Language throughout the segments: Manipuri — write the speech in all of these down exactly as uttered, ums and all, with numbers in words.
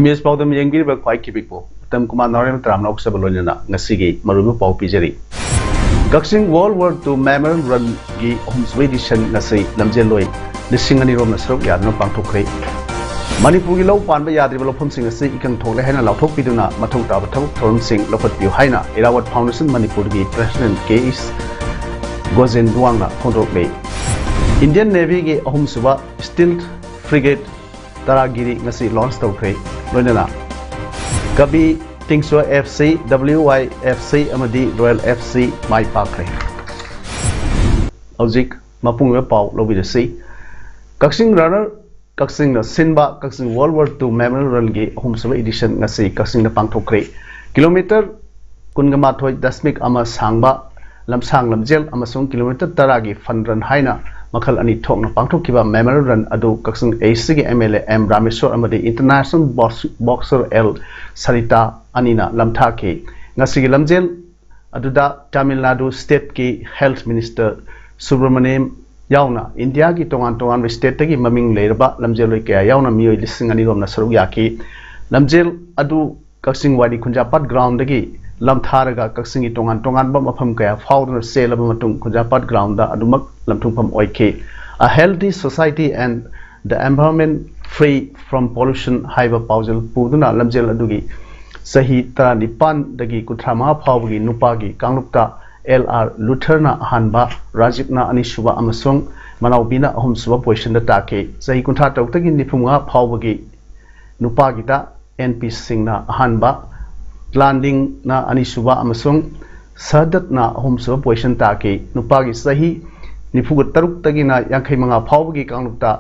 ꯏꯃꯦꯖ ꯄꯥꯎꯗꯝ ꯌꯦꯡꯕꯤꯔꯤꯕ ꯈ꯭ꯋꯥꯏ ꯈꯤꯕꯤꯛꯄꯨ ꯎꯇꯝ ꯀꯨꯃꯥꯔ ꯅꯥꯎꯔꯦꯝ ꯇꯔꯥꯝꯅ ꯑꯣꯛꯆꯕ ꯂꯣꯏꯅꯅ ꯉꯁꯤꯒꯤ ꯃꯔꯨꯑꯣꯏꯕ ꯄꯥꯎ ꯄꯤꯖꯔꯤ꯫ ꯀꯛꯆꯤꯡ World War Two Memorial Runꯒꯤ ꯑꯍꯨꯝꯁꯨꯕ edition ꯉꯁꯤ ꯂꯝꯖꯦꯜꯂꯣꯏ ꯂꯤꯁꯤꯡ ꯑꯅꯤ ꯔꯣꯝꯅ ꯁꯔꯨꯛ ꯌꯥꯗꯨꯅ ꯄꯥꯡꯊꯣꯛꯈ꯭ꯔꯦ꯫ ꯃꯅꯤꯄꯨꯔꯒꯤ ꯂꯧ ꯄꯥꯟꯕ ꯌꯥꯗ꯭ꯔꯤꯕ ꯂꯧꯐꯝꯁꯤꯡ ꯑꯁꯤ ꯏꯀꯪ ꯊꯣꯛꯂꯦ ꯍꯥꯏꯅ ꯂꯥꯎꯊꯣꯛꯄꯤꯗꯨꯅ ꯃꯊꯧ ꯇꯥꯕ ꯊꯕꯛ ꯊꯧꯔꯝꯁꯤꯡ ꯂꯧꯈꯠꯄꯤꯌꯨ ꯍꯥꯏꯅ ꯏꯔꯥꯋꯠ Foundation ꯃꯅꯤꯄꯨꯔꯒꯤ President ꯀꯦ ꯑꯦꯁ ꯒꯣꯖꯦꯟꯗꯨꯋꯥꯡꯅ ꯐꯣꯡꯗꯣꯛꯂꯤ꯫ Indian Navyꯒꯤ ꯑꯍꯨꯝꯁꯨꯕ Stealth Frigate ꯇꯔꯥꯒꯤꯔꯤ ꯉꯁꯤ launch ꯇꯧꯈ꯭ꯔꯦ꯫ ꯂꯣꯏꯅꯅ ꯀꯕꯤ ꯇꯤꯡꯁꯣ F C, W Y F C ꯑꯃꯗꯤ Royal F C ꯃꯥꯏ ꯄꯥꯛꯈ꯭ꯔꯦ꯫ ꯍꯧꯖꯤꯛ ꯃꯄꯨꯡ ꯑꯣꯏꯕ ꯄꯥꯎ ꯂꯧꯕꯤꯔꯁꯤ꯫ ꯀꯛꯆꯤꯡ Runner ꯀꯛꯆꯤꯡꯅ ꯁꯤꯟꯕ ꯀꯛꯆꯤꯡ World War Two Memorial Runꯒꯤ ꯑꯍꯨꯝꯁꯨꯕ edition ꯉꯁꯤ ꯀꯛꯆꯤꯡꯗ ꯄꯥꯡꯊꯣꯛꯈ꯭ꯔꯦ꯫ Kilometre ꯀꯨꯟꯒ ꯃꯥꯊꯣꯏ ꯗꯁꯃꯤꯛ ꯑꯃ ꯁꯥꯡꯕ ꯂꯝꯁꯥꯡ ꯂꯝꯖꯦꯜ ꯑꯃꯁꯨꯡ kilometre ꯇꯔꯥꯒꯤ fun run ꯍꯥꯏꯅ ꯃꯈꯜ ꯑꯅꯤ ꯊꯣꯛꯅ ꯄꯥꯡꯊꯣꯛꯈꯤꯕ Memorial Run ꯑꯗꯨ ꯀꯛꯆꯤꯡ Eastꯀꯤ M L A M Rameshwor ꯑꯃꯗꯤ international box-, boxer L Sarita ꯑꯅꯤꯅ ꯂꯝꯊꯥꯈꯤ꯫ ꯉꯁꯤꯒꯤ ꯂꯝꯖꯦꯜ ꯑꯗꯨꯗ ꯇꯥꯃꯤꯜ ꯅꯥꯗꯨ stateꯀꯤ Health Minister ꯁꯨꯕ꯭ꯔꯃꯅꯤꯌꯝ ꯌꯥꯎꯅ ꯏꯟꯗꯤꯌꯥꯒꯤ ꯇꯣꯉꯥꯟ ꯇꯣꯉꯥꯟꯕ stateꯇꯒꯤ ꯃꯃꯤꯡ ꯂꯩꯔꯕ ꯂꯝꯖꯦꯜꯂꯣꯏ ꯀꯌꯥ ꯌꯥꯎꯅ ꯃꯤꯑꯣꯏ ꯂꯤꯁꯤꯡ ꯑꯅꯤ ꯔꯣꯝꯅ ꯁꯔꯨꯛ ꯌꯥꯈꯤ꯫ ꯂꯝꯖꯦꯜ ꯑꯗꯨ ꯀꯛꯆꯤꯡ ꯋꯥꯏꯔꯤ ꯈꯨꯟꯖꯥꯄꯥꯠ groundꯗꯒꯤ ꯂꯝꯊꯥꯔꯒ ꯀꯛꯆꯤꯡꯒꯤ ꯇꯣꯉꯥꯟ ꯇꯣꯉꯥꯟꯕ ꯃꯐꯝ ꯀꯌꯥ ꯐꯥꯎꯗꯨꯅ ꯆꯦꯜꯂꯕ ꯃꯇꯨꯡ ꯈꯨꯟꯖꯥꯄꯥꯠ groundꯗ ꯑꯗꯨꯃꯛ ꯂꯝꯊꯨꯡꯐꯝ ꯑꯣꯏꯈꯤ꯫ A healthy society and the environment free from pollution ꯍꯥꯏꯕ ꯄꯥꯎꯖꯦꯜ ꯄꯨꯗꯨꯅ ꯂꯝꯖꯦꯜ ꯑꯗꯨꯒꯤ ꯆꯍꯤ ꯇꯔꯥꯅꯤꯄꯥꯟꯗꯒꯤ ꯀꯨꯟꯊ꯭ꯔꯥ ꯃꯉꯥ ꯐꯥꯎꯕꯒꯤ ꯅꯨꯄꯥꯒꯤ ꯀꯥꯡꯂꯨꯞꯇ ꯑꯦꯜ ꯑꯥꯔ ꯂꯨꯊꯔꯅ ꯑꯍꯥꯟꯕ, ꯔꯥꯖꯤꯕꯅ ꯑꯅꯤꯁꯨꯕ ꯑꯃꯁꯨꯡ ꯃꯅꯥꯎꯕꯤꯅ ꯑꯍꯨꯝꯁꯨꯕ positionꯗ ꯇꯥꯈꯤ꯫ ꯆꯍꯤ ꯀꯨꯟꯊ꯭ꯔꯥ ꯇꯔꯨꯛꯇꯒꯤ ꯅꯤꯐꯨ ꯃꯉꯥ ꯐꯥꯎꯕꯒꯤ ꯅꯨꯄꯥꯒꯤꯗ ꯑꯦꯟ ꯄꯤ ꯁꯤꯡꯅ ꯑꯍꯥꯟꯕ, ꯂꯥꯟꯗꯤꯡꯅ ꯑꯅꯤꯁꯨꯕ ꯑꯃꯁꯨꯡ ꯁꯍꯗꯠꯅ ꯑꯍꯨꯝꯁꯨꯕ position ꯇꯥꯈꯤ꯫ ꯅꯨꯄꯥꯒꯤ ꯆꯍꯤ ꯅꯤꯐꯨꯒ ꯇꯔꯨꯛꯇꯒꯤꯅ ꯌꯥꯡꯈꯩ ꯃꯉꯥ ꯐꯥꯎꯕꯒꯤ ꯀꯥꯡꯂꯨꯞꯇ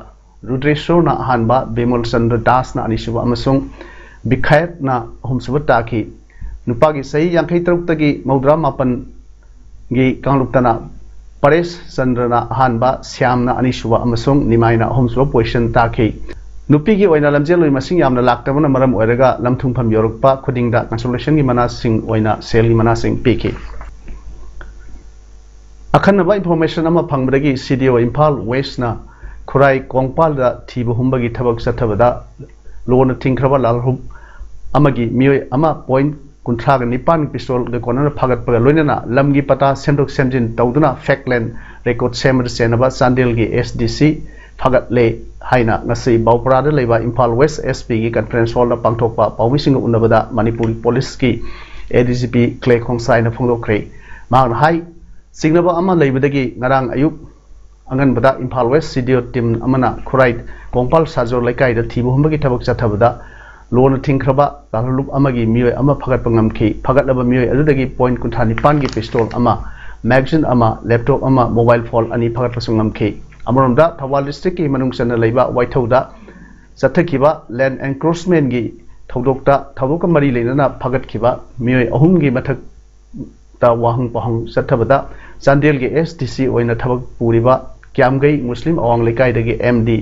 ꯔꯨꯗ꯭ꯔꯦꯁꯣꯔꯅ ꯑꯍꯥꯟꯕ, ꯕꯤꯃꯜ ꯆꯟꯗ꯭ꯔ ꯗꯥꯁꯅ ꯑꯅꯤꯁꯨꯕ ꯑꯃꯁꯨꯡ ꯕꯤꯈꯥꯌꯠꯅ ꯑꯍꯨꯝꯁꯨꯕ ꯇꯥꯈꯤ꯫ ꯅꯨꯄꯥꯒꯤ ꯆꯍꯤ ꯌꯥꯡꯈꯩ ꯇꯔꯨꯛꯇꯒꯤ ꯃꯧꯗ꯭ꯔꯥ ꯃꯥꯄꯟꯒꯤ ꯀꯥꯡꯂꯨꯞꯇꯅ ꯄꯔꯦꯁ ꯆꯟꯗ꯭ꯔꯅ ꯑꯍꯥꯟꯕ, ꯁ꯭ꯌꯥꯝꯅ ꯑꯅꯤꯁꯨꯕ ꯑꯃꯁꯨꯡ ꯅꯤꯃꯥꯏꯅ ꯑꯍꯨꯝꯁꯨꯕ ꯄꯣꯖꯤꯁꯟ ꯇꯥꯈꯤ꯫ ꯅꯨꯄꯤꯒꯤ ꯑꯣꯏꯅ ꯂꯝꯖꯦꯜꯂꯣꯏ ꯃꯁꯤꯡ ꯌꯥꯝꯅ ꯂꯥꯛꯇꯕꯅ ꯃꯔꯝ ꯑꯣꯏꯔꯒ ꯂꯝ ꯊꯨꯡꯐꯝ ꯌꯧꯔꯛꯄ ꯈꯨꯗꯤꯡꯗ ꯀꯟꯁꯣꯂꯦꯁꯟꯒꯤ ꯃꯅꯥꯁꯤꯡ ꯑꯣꯏꯅ ꯁꯦꯜꯒꯤ ꯃꯅꯥꯁꯤꯡ ꯄꯤꯈꯤ꯫ ꯑꯈꯟꯅꯕ ꯏꯟꯐꯣꯔꯃꯦꯁꯟ ꯑꯃ ꯐꯪꯕꯗꯒꯤ ꯁꯤ ꯗꯤ ꯑꯣ ꯏꯝꯐꯥꯜ ꯋꯦꯁꯅ ꯈꯨꯔꯥꯏ ꯀꯣꯡꯄꯥꯜꯗ ꯊꯤꯕ ꯍꯨꯝꯕꯒꯤ ꯊꯕꯛ ꯆꯠꯊꯕꯗ ꯂꯣꯅ ꯊꯤꯡꯈ꯭ꯔꯕ ꯂꯥꯜꯍꯧꯂꯨꯞ ꯑꯃꯒꯤ ꯃꯤꯑꯣꯏ ꯑꯃ ꯄꯣꯏꯟ ꯀꯨꯟꯊ꯭ꯔꯥꯒ ꯅꯤꯄꯥꯟ ꯄꯤꯁꯇꯣꯜꯒ ꯀꯣꯟꯅꯅ ꯐꯥꯒꯠꯄꯒ ꯂꯣꯏꯅꯅ ꯂꯝꯒꯤ ꯄꯇꯥ ꯁꯦꯝꯗꯣꯛ ꯁꯦꯝꯖꯤꯟ ꯇꯧꯗꯨꯅ ꯐꯦꯛ ꯂꯦꯟ ꯔꯦꯀꯣꯔꯗ ꯁꯦꯝꯕꯗ ꯆꯦꯟꯅꯕ ꯆꯥꯟꯗꯦꯜꯒꯤ ꯑꯦꯁ ꯗꯤ ꯁꯤ ꯐꯥꯒꯠꯂꯦ ꯍꯥꯏꯅ ꯉꯁꯤ ꯕꯥꯎꯄꯔꯥꯗ ꯂꯩꯕ ꯏꯝꯐꯥꯜ ꯋꯦꯁ ꯑꯦꯁ ꯄꯤꯒꯤ ꯀꯟꯐꯔꯦꯟꯁ ꯍꯣꯜꯗ ꯄꯥꯡꯊꯣꯛꯄ ꯄꯥꯎꯃꯤꯁꯤꯡꯒ ꯎꯅꯕꯗ ꯃꯅꯤꯄꯨꯔ ꯄꯨꯂꯤꯁꯀꯤ ꯑꯦ ꯗꯤ ꯖꯤ ꯄꯤ ꯀ꯭ꯂꯦ ꯈꯣꯡꯁꯥꯏꯅ ꯐꯣꯡꯗꯣꯛꯈ꯭ꯔꯦ꯫ ꯃꯍꯥꯛꯅ ꯍꯥꯏ, ꯆꯤꯡꯅꯕ ꯑꯃ ꯂꯩꯕꯗꯒꯤ ꯉꯔꯥꯡ ꯑꯌꯨꯛ ꯑꯉꯟꯕꯗ ꯏꯝꯐꯥꯜ ꯋꯦꯁ ꯁꯤ ꯗꯤ ꯑꯣ ꯇꯤꯝ ꯑꯃꯅ ꯈꯨꯔꯥꯏ ꯀꯣꯡꯄꯥꯜ ꯁꯥꯖꯣꯔ ꯂꯩꯀꯥꯏꯗ ꯊꯤꯕ ꯍꯨꯝꯕꯒꯤ ꯊꯕꯛ ꯆꯠꯊꯕꯗ ꯂꯣꯅ ꯊꯤꯡꯈ꯭ꯔꯕ ꯂꯥꯜꯍꯧꯂꯨꯞ ꯑꯃꯒꯤ ꯃꯤꯑꯣꯏ ꯑꯃ ꯐꯥꯒꯠꯄ ꯉꯝꯈꯤ꯫ ꯐꯥꯒꯠꯂꯕ ꯃꯤꯑꯣꯏ ꯑꯗꯨꯗꯒꯤ ꯄꯣꯏꯟ ꯀꯨꯟꯊ꯭ꯔꯥ ꯅꯤꯄꯥꯟꯒꯤ ꯄꯤꯁꯇꯣꯜ ꯑꯃ, ꯃꯦꯒꯥꯖꯤꯟ ꯑꯃ, ꯂꯦꯞꯇꯣꯞ ꯑꯃ, ꯃꯣꯕꯥꯏꯜ ꯐꯣꯟ ꯑꯅꯤ ꯐꯥꯒꯠꯄꯁꯨ ꯉꯝꯈꯤ꯫ ꯑꯃꯔꯣꯝꯗ ꯊꯧꯕꯥꯜ ꯗꯤꯁꯇ꯭ꯔꯤꯛꯀꯤ ꯃꯅꯨꯡ ꯆꯟꯅ ꯂꯩꯕ ꯋꯥꯏꯊꯧꯗ ꯆꯠꯊꯈꯤꯕ ꯂꯦꯟ ꯑꯦꯟꯀ꯭ꯔꯣꯆꯃꯦꯟꯒꯤ ꯊꯧꯗꯣꯛꯇ ꯊꯧꯗꯣꯛꯀ ꯃꯔꯤ ꯂꯩꯅꯅ ꯐꯥꯒꯠꯈꯤꯕ ꯃꯤꯑꯣꯏ ꯑꯍꯨꯝꯒꯤ ꯃꯊꯛꯇ ꯋꯥꯍꯪ ꯄꯥꯎꯍꯪ ꯆꯠꯊꯕꯗ ꯆꯥꯟꯗꯦꯜꯒꯤ ꯑꯦꯁ ꯗꯤ ꯁꯤ ꯑꯣꯏꯅ ꯊꯕꯛ ꯄꯨꯔꯤꯕ ꯀ꯭ꯌꯥꯝꯒꯩ ꯃꯨꯁꯂꯤꯝ ꯑꯋꯥꯡ ꯂꯩꯀꯥꯏꯗꯒꯤ ꯑꯦꯝ ꯗꯤ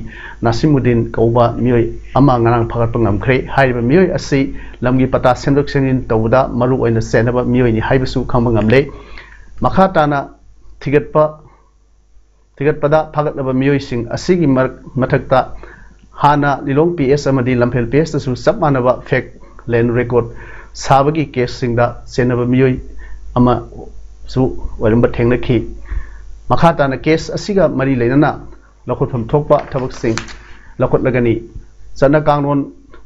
ꯅꯥꯁꯤꯃꯨꯗꯤꯟ ꯀꯧꯕ ꯃꯤꯑꯣꯏ ꯑꯃ ꯉꯔꯥꯡ ꯐꯥꯒꯠꯄ ꯉꯝꯈ꯭ꯔꯦ꯫ ꯍꯥꯏꯔꯤꯕ ꯃꯤꯑꯣꯏ ꯑꯁꯤ ꯂꯝꯒꯤ ꯄꯇꯥ ꯁꯦꯝꯗꯣꯛ ꯁꯦꯝꯖꯤꯟ ꯇꯧꯕꯗ ꯃꯔꯨ ꯑꯣꯏꯅ ꯆꯦꯟꯅꯕ ꯃꯤꯑꯣꯏꯅꯤ ꯍꯥꯏꯕꯁꯨ ꯈꯪꯕ ꯉꯝꯂꯦ꯫ ꯃꯈꯥ ꯇꯥꯅ ꯊꯤꯒꯠꯄ ꯊꯤꯒꯠꯄꯗ ꯐꯥꯒꯠꯂꯕ ꯃꯤꯑꯣꯏꯁꯤꯡ ꯑꯁꯤꯒꯤ ꯃꯔꯛ-, ꯃꯊꯛꯇ ꯍꯥꯟꯅ ꯂꯤꯂꯣꯡ ꯄꯤ ꯑꯦꯁ ꯑꯃꯗꯤ ꯂꯝꯐꯦꯜ ꯄꯤ ꯑꯦꯁꯇꯁꯨ ꯆꯞ ꯃꯥꯟꯅꯕ ꯐꯦꯛ ꯂꯦꯟ ꯔꯦꯀꯣꯔꯗ ꯁꯥꯕꯒꯤ ꯀꯦꯁꯁꯤꯡꯗ ꯆꯦꯟꯅꯕ ꯃꯤꯑꯣꯏ ꯑꯃꯁꯨ ꯑꯣꯏꯔꯝꯕ ꯊꯦꯡꯅꯈꯤ꯫ ꯃꯈꯥ ꯇꯥꯅ ꯀꯦꯁ ꯑꯁꯤꯒ ꯃꯔꯤ ꯂꯩꯅꯅ ꯂꯧꯈꯠꯐꯝ ꯊꯣꯛꯄ ꯊꯕꯛꯁꯤꯡ ꯂꯧꯈꯠꯂꯒꯅꯤ꯫ ꯆꯠꯅ ꯀꯥꯡꯂꯣꯟ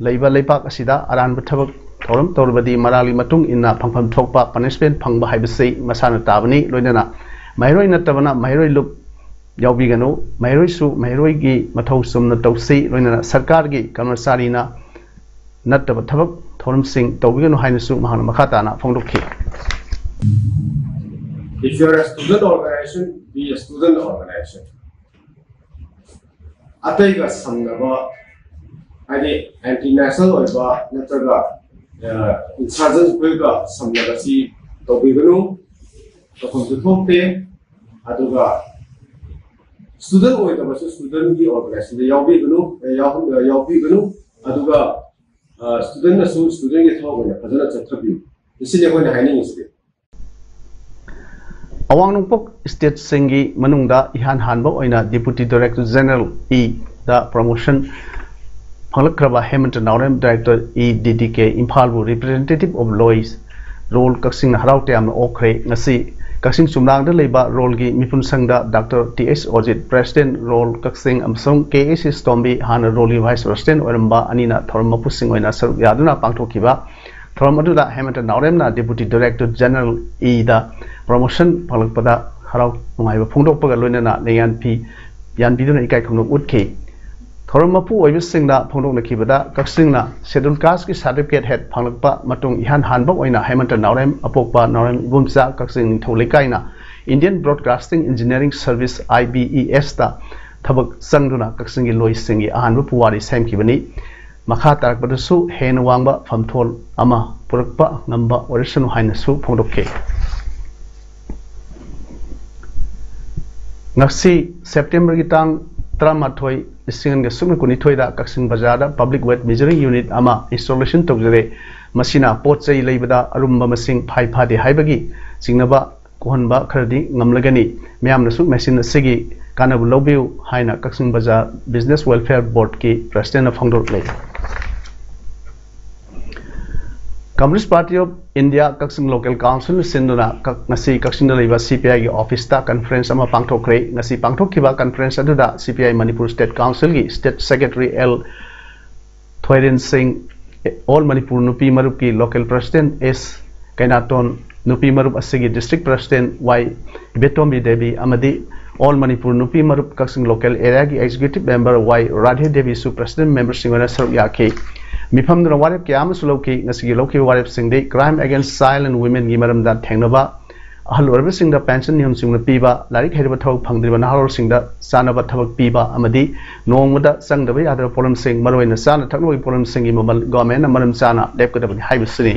ꯂꯩꯕ ꯂꯩꯕꯥꯛ ꯑꯁꯤꯗ ꯑꯔꯥꯟꯕ ꯊꯕꯛ ꯊꯧꯔꯝ ꯇꯧꯔꯕꯗꯤ ꯃꯔꯥꯜꯒꯤ ꯃꯇꯨꯡ ꯏꯟꯅ ꯐꯪꯐꯝ ꯊꯣꯛꯄ ꯄꯅꯤꯁꯃꯦꯟ ꯐꯪꯕ ꯍꯥꯏꯕꯁꯤ ꯃꯁꯥꯅ ꯇꯥꯕꯅꯤ꯫ ꯂꯣꯏꯅꯅ ꯃꯍꯩꯔꯣꯏ ꯅꯠꯇꯕꯅ ꯃꯍꯩꯔꯣꯏ ꯂꯨꯞ ꯌꯥꯎꯕꯤꯒꯅꯨ꯫ ꯃꯍꯩꯔꯣꯏꯁꯨ ꯃꯍꯩꯔꯣꯏꯒꯤ ꯃꯊꯧ ꯆꯨꯝꯅ ꯇꯧꯁꯤ꯫ ꯂꯣꯏꯅꯅ ꯁꯔꯀꯥꯔꯒꯤ ꯀꯔꯃꯆꯥꯔꯤꯅ ꯅꯠꯇꯕ ꯊꯕꯛ ꯊꯧꯔꯝꯁꯤꯡ ꯇꯧꯕꯤꯒꯅꯨ ꯍꯥꯏꯅꯁꯨ ꯃꯍꯥꯛꯅ ꯃꯈꯥ ꯇꯥꯅ ꯐꯣꯡꯗꯣꯛꯈꯤ꯫ If you are a student organization, be a student organization. ꯑꯇꯩꯒ ꯁꯝꯅꯕ, ꯍꯥꯏꯗꯤ ꯑꯦꯟꯇꯤ ꯅꯦꯁꯅꯦꯜ ꯑꯣꯏꯕ ꯅꯠꯇ꯭ꯔꯒ ꯏꯟꯁꯔꯖꯦꯟꯁ ꯑꯩꯈꯣꯏꯒ ꯁꯝꯅꯕ ꯁꯤ ꯇꯧꯕꯤꯒꯅꯨ, ꯇꯧꯐꯝꯁꯨ ꯊꯣꯛꯇꯦ꯫ ꯑꯗꯨꯒ ꯁ꯭ꯇꯨꯗꯦꯟ ꯑꯣꯏꯗꯕꯁꯨ ꯁ꯭ꯇꯨꯗꯦꯟꯒꯤ ꯑꯣꯔꯒꯅꯥꯏꯖꯦꯁꯟꯗ ꯌꯥꯎꯕꯤꯒꯅꯨ, ꯌꯥꯎꯍꯟ- ꯌꯥꯎꯕꯤꯒꯅꯨ꯫ ꯑꯗꯨꯒ ꯁ꯭ꯇꯨꯗꯦꯟꯅꯁꯨ ꯁ꯭ꯇꯨꯗꯦꯟꯒꯤ ꯊꯕꯛ ꯑꯣꯏꯅ ꯐꯖꯅ ꯆꯠꯊꯕꯤꯌꯨ꯫ ꯃꯁꯤꯅꯤ ꯑꯩꯈꯣꯏꯅ ꯍꯥꯏꯅꯤꯡꯉꯤꯁꯤꯗꯤ꯫ ꯑꯋꯥꯡ ꯅꯣꯡꯄꯣꯛ ꯁ꯭ꯇꯦꯠꯁꯤꯡꯒꯤ ꯃꯅꯨꯡꯗ ꯏꯍꯥꯟ ꯍꯥꯟꯕ ꯑꯣꯏꯅ ꯗꯤꯄꯨꯇꯤ ꯗꯥꯏꯔꯦꯛꯇꯔ ꯖꯦꯅꯔꯦꯜ ꯏꯗ ꯄ꯭ꯔꯃꯣꯁꯟ ꯐꯪꯂꯛꯈ꯭ꯔꯕ Hemanta Naorem, director E D D K ꯏꯝꯐꯥꯜꯕꯨ ꯔꯤꯄ꯭ꯔꯖꯦꯟꯇꯦꯇꯤꯚ ꯑꯣꯐ ꯂꯣꯏꯁ ꯔꯣꯜ ꯀꯛꯆꯤꯡꯅ ꯍꯔꯥꯎ ꯇꯌꯥꯝꯅ ꯑꯣꯛꯈ꯭ꯔꯦ꯫ ꯉꯁꯤ ꯀꯛꯆꯤꯡ ꯆꯨꯝꯅꯥꯡꯗ ꯂꯩꯕ ꯔꯣꯜꯒꯤ ꯃꯤꯄꯨꯟꯁꯪꯗ doctor T H Ojit, president ꯔꯣꯜ ꯀꯛꯆꯤꯡ, ꯑꯃꯁꯨꯡ ꯀꯦ ꯑꯦꯁ ꯑꯦꯁ ꯇꯣꯝꯕꯤ, ꯍꯥꯟꯅ ꯔꯣꯜꯒꯤ ꯚꯥꯏꯁ ꯄ꯭ꯔꯦꯁꯤꯗꯦꯟꯠ ꯑꯣꯏꯔꯝꯕ ꯑꯅꯤꯅ ꯊꯧꯔꯝ ꯃꯄꯨꯁꯤꯡ ꯑꯣꯏꯅ ꯁꯔꯨꯛ ꯌꯥꯗꯨꯅ ꯄꯥꯡꯊꯣꯛꯈꯤꯕ ꯊꯧꯔꯝ ꯑꯗꯨꯗ ꯍꯦꯃꯟꯇ ꯅꯥꯎꯔꯦꯝꯅ ꯗꯤꯄꯨꯇꯤ ꯗꯥꯏꯔꯦꯛꯇꯔ ꯖꯦꯅꯔꯦꯜ ꯏꯗ ꯄ꯭ꯔꯃꯣꯁꯟ ꯐꯪꯂꯛꯄꯗ ꯍꯔꯥꯎ ꯅꯨꯡꯉꯥꯏꯕ ꯐꯣꯡꯗꯣꯛꯄꯒ ꯂꯣꯏꯅꯅ ꯂꯩꯉꯥꯛꯄꯤ ꯌꯥꯟꯕꯤꯗꯨꯅ ꯏꯀꯥꯏ ꯈꯨꯝꯅꯕ ꯎꯠꯈꯤ꯫ ꯊꯧꯔꯝ ꯃꯄꯨ ꯑꯣꯏꯕꯁꯤꯡꯅ ꯐꯣꯡꯗꯣꯛꯅꯈꯤꯕꯗ, ꯀꯛꯆꯤꯡꯅ ꯁꯦꯗꯨꯜ ꯀꯥꯁꯀꯤ ꯁꯥꯔꯇꯤꯐꯤꯀꯦꯠ ꯍꯦꯛ ꯐꯪꯂꯛꯄ ꯃꯇꯨꯡ ꯏꯍꯥꯟ ꯍꯥꯟꯕ ꯑꯣꯏꯅ ꯍꯦꯃꯟꯇ ꯅꯥꯎꯔꯦꯝ, ꯑꯄꯣꯛꯄ ꯅꯥꯎꯔꯦꯝ ꯏꯕꯣꯝꯆꯥ, ꯀꯛꯆꯤꯡ ꯅꯤꯡꯊꯧ ꯂꯩꯀꯥꯏꯅ ꯏꯟꯗꯤꯌꯟ ꯕ꯭ꯔꯣꯗꯀꯥꯁꯇꯤꯡ ꯏꯟꯖꯤꯅꯤꯌꯥꯔꯤꯡ ꯁꯔꯚꯤꯁ, ꯑꯥꯏ ꯕꯤ ꯏ ꯑꯦꯁꯇ ꯊꯕꯛ ꯆꯪꯗꯨꯅ ꯀꯛꯆꯤꯡꯒꯤ ꯂꯣꯏꯁꯤꯡꯒꯤ ꯑꯍꯥꯟꯕ ꯄꯨꯋꯥꯔꯤ ꯁꯦꯝꯈꯤꯕꯅꯤ꯫ ꯃꯈꯥ ꯇꯥꯔꯛꯄꯗꯁꯨ ꯍꯦꯟꯅ ꯋꯥꯡꯕ ꯐꯝꯊꯣꯜ ꯑꯃ ꯄꯨꯔꯛꯄ ꯉꯝꯕ ꯑꯣꯏꯔꯁꯅꯨ ꯍꯥꯏꯅꯁꯨ ꯐꯣꯡꯗꯣꯛꯈꯤ꯫ ꯉꯁꯤ ꯁꯦꯞꯇꯦꯝꯕꯔꯒꯤ ꯇꯥꯡ ꯇꯔꯥꯃꯥꯊꯣꯏ, ꯂꯤꯁꯤꯡ ꯑꯅꯤꯒ ꯁꯨꯞꯅ ꯀꯨꯟꯅꯤꯊꯣꯏꯗ ꯀꯛꯆꯤꯡ ꯕꯖꯥꯔꯗ ꯄꯕ꯭ꯂꯤꯛ ꯋꯦꯠ ꯃꯦꯖꯔꯤꯡ ꯌꯨꯅꯤꯠ ꯑꯃ ꯏꯟꯁꯇꯣꯂꯦꯁꯟ ꯇꯧꯖꯔꯦ꯫ ꯃꯁꯤꯅ ꯄꯣꯠ ꯆꯩ ꯂꯩꯕꯗ ꯑꯔꯨꯝꯕ ꯃꯁꯤꯡ ꯐꯥꯏ ꯐꯥꯗꯦ ꯍꯥꯏꯕꯒꯤ ꯆꯤꯡꯅꯕ ꯀꯣꯛꯍꯟꯕ ꯈꯔꯗꯤ ꯉꯝꯂꯒꯅꯤ꯫ ꯃꯤꯌꯥꯝꯅꯁꯨ ꯃꯦꯆꯤꯟ ꯑꯁꯤꯒꯤ ꯀꯥꯟꯅꯕ ꯂꯧꯕꯤꯌꯨ ꯍꯥꯏꯅ ꯀꯛꯆꯤꯡ ꯕꯖꯥꯔ ꯕꯤꯖꯤꯅꯦꯁ ꯋꯦꯜꯐꯤꯌꯔ ꯕꯣꯔꯗꯀꯤ ꯄ꯭ꯔꯦꯁꯤꯗꯦꯟꯠꯅ ꯐꯣꯡꯗꯣꯔꯛꯂꯦ꯫ Communist Party of India Kakching local ꯀꯥꯎꯟꯁꯤꯜꯅ ꯁꯤꯟꯗꯨꯅ ꯀꯛ-, ꯉꯁꯤ ꯀꯛꯆꯤꯡꯗ ꯂꯩꯕ ꯁꯤ ꯄꯤ ꯑꯥꯏꯒꯤ ꯑꯣꯐꯤꯁꯇ ꯀꯟꯐꯔꯦꯟꯁ ꯑꯃ ꯄꯥꯡꯊꯣꯛꯈ꯭ꯔꯦ꯫ ꯉꯁꯤ ꯄꯥꯡꯊꯣꯛꯈꯤꯕ ꯀꯟꯐꯔꯦꯟꯁ ꯑꯗꯨꯗ ꯁꯤ ꯄꯤ ꯑꯥꯏ ꯃꯅꯤꯄꯨꯔ ꯁ꯭ꯇꯦꯠ ꯀꯥꯎꯟꯁꯤꯜꯒꯤ ꯁ꯭ꯇꯦꯠ ꯁꯦꯀ꯭ꯔꯦꯇꯔꯤ ꯑꯦꯜ ꯊꯣꯏꯔꯦꯟ ꯁꯤꯡ, ꯑꯣꯜ ꯃꯅꯤꯄꯨꯔ ꯅꯨꯄꯤ ꯃꯔꯨꯞꯀꯤ ꯂꯣꯀꯦꯜ ꯄ꯭ꯔꯦꯁꯤꯗꯦꯟꯠ ꯑꯦꯁ ꯀꯩꯅꯥꯇꯣꯟ, ꯅꯨꯄꯤ ꯃꯔꯨꯞ ꯑꯁꯤꯒꯤ ꯗꯤꯁꯇ꯭ꯔꯤꯛ ꯄ꯭ꯔꯦꯁꯤꯗꯦꯟꯠ ꯋꯥꯏ ꯏꯕꯦꯇꯣꯝꯕꯤ ꯗꯦꯕꯤ ꯑꯃꯗꯤ ꯑꯣꯜ ꯃꯅꯤꯄꯨꯔ ꯅꯨꯄꯤ ꯃꯔꯨꯞ ꯀꯛꯆꯤꯡ ꯂꯣꯀꯦꯜ ꯑꯦꯔꯤꯌꯥꯒꯤ ꯑꯦꯛꯖꯤꯀ꯭ꯌꯨꯇꯤꯚ ꯃꯦꯝꯕꯔ ꯋꯥꯏ ꯔꯥꯙꯦ ꯗꯦꯕꯤꯁꯨ ꯄ꯭ꯔꯦꯁꯤꯗꯦꯟꯠ ꯃꯦꯝꯕꯔꯁꯤꯡ ꯑꯣꯏꯅ ꯁꯔꯨꯛ ꯌꯥꯈꯤ꯫ ꯃꯤꯐꯝꯗꯨꯅ ꯋꯥꯔꯦꯞ ꯀꯌꯥ ꯑꯃꯁꯨ ꯂꯧꯈꯤ꯫ ꯉꯁꯤꯒꯤ ꯂꯧꯈꯤꯕ ꯋꯥꯔꯦꯞꯁꯤꯡꯗꯤ crime against child and womenꯒꯤ ꯃꯔꯝꯗ ꯊꯦꯡꯅꯕ, ꯑꯍꯜ ꯑꯣꯏꯔꯕꯁꯤꯡꯗ ꯄꯦꯟꯁꯟ ꯅꯤꯌꯣꯝ ꯆꯨꯝꯅ ꯄꯤꯕ, ꯂꯥꯏꯔꯤꯛ ꯍꯩꯔꯕ ꯊꯕꯛ ꯐꯪꯗ꯭ꯔꯤꯕ ꯅꯍꯥꯔꯣꯜꯁꯤꯡꯗ ꯆꯥꯅꯕ ꯊꯕꯛ ꯄꯤꯕ ꯑꯃꯗꯤ ꯅꯣꯡꯃꯗ ꯆꯪꯗꯕ ꯌꯥꯗ꯭ꯔꯕ ꯄꯣꯠꯂꯝꯁꯤꯡ, ꯃꯔꯨꯑꯣꯏꯅ ꯆꯥꯅ ꯊꯛꯅꯕꯒꯤ ꯄꯣꯠꯂꯝꯁꯤꯡꯒꯤ ꯃꯃꯜ ꯒꯣꯔꯃꯦꯟꯅ ꯃꯔꯝ ꯆꯥꯅ ꯂꯦꯞꯀꯗꯕꯅꯤ ꯍꯥꯏꯕꯁꯤꯅꯤ꯫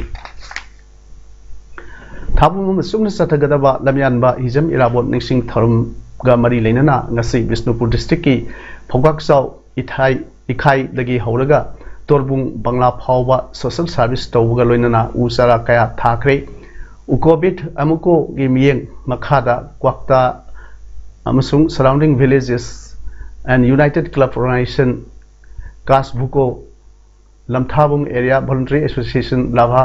ꯊꯥꯕꯨꯝ ꯑꯃ ꯆꯨꯝꯅ ꯆꯠꯊꯒꯗꯕ ꯂꯝꯌꯥꯟꯕ ꯍꯤꯖꯝ ꯏꯔꯥꯕꯣꯠ ꯅꯤꯡꯁꯤꯡ ꯊꯧꯔꯝꯒ ꯃꯔꯤ ꯂꯩꯅꯅ ꯉꯁꯤ ꯕꯤꯁꯅꯨꯄꯨꯔ ꯗꯤꯁꯇ꯭ꯔꯤꯛꯀꯤ ꯐꯧꯒꯥꯛꯆꯥꯎ ꯏꯊꯥꯏ ꯏꯈꯥꯏꯗꯒꯤ ꯍꯧꯔꯒ ꯇꯣꯔꯕꯨꯡ ꯕꯪꯂꯥ ꯐꯥꯎꯕ ꯁꯣꯁꯦꯜ ꯁꯥꯔꯚꯤꯁ ꯇꯧꯕꯒ ꯂꯣꯏꯅꯅ ꯎ ꯆꯥꯔꯥ ꯀꯌꯥ ꯊꯥꯈ꯭ꯔꯦ꯫ ꯎꯀꯣꯕꯤꯠ ꯑꯃꯨꯀꯣꯒꯤ ꯃꯤꯠꯌꯦꯡ ꯃꯈꯥꯗ ꯀ꯭ꯋꯥꯛꯇꯥ ꯑꯃꯁꯨꯡ surrounding villages and United Club Organization, ꯀꯥꯁꯕꯨꯀꯣ, ꯂꯝꯊꯥꯕꯨꯡ Area Voluntary Association, Lava,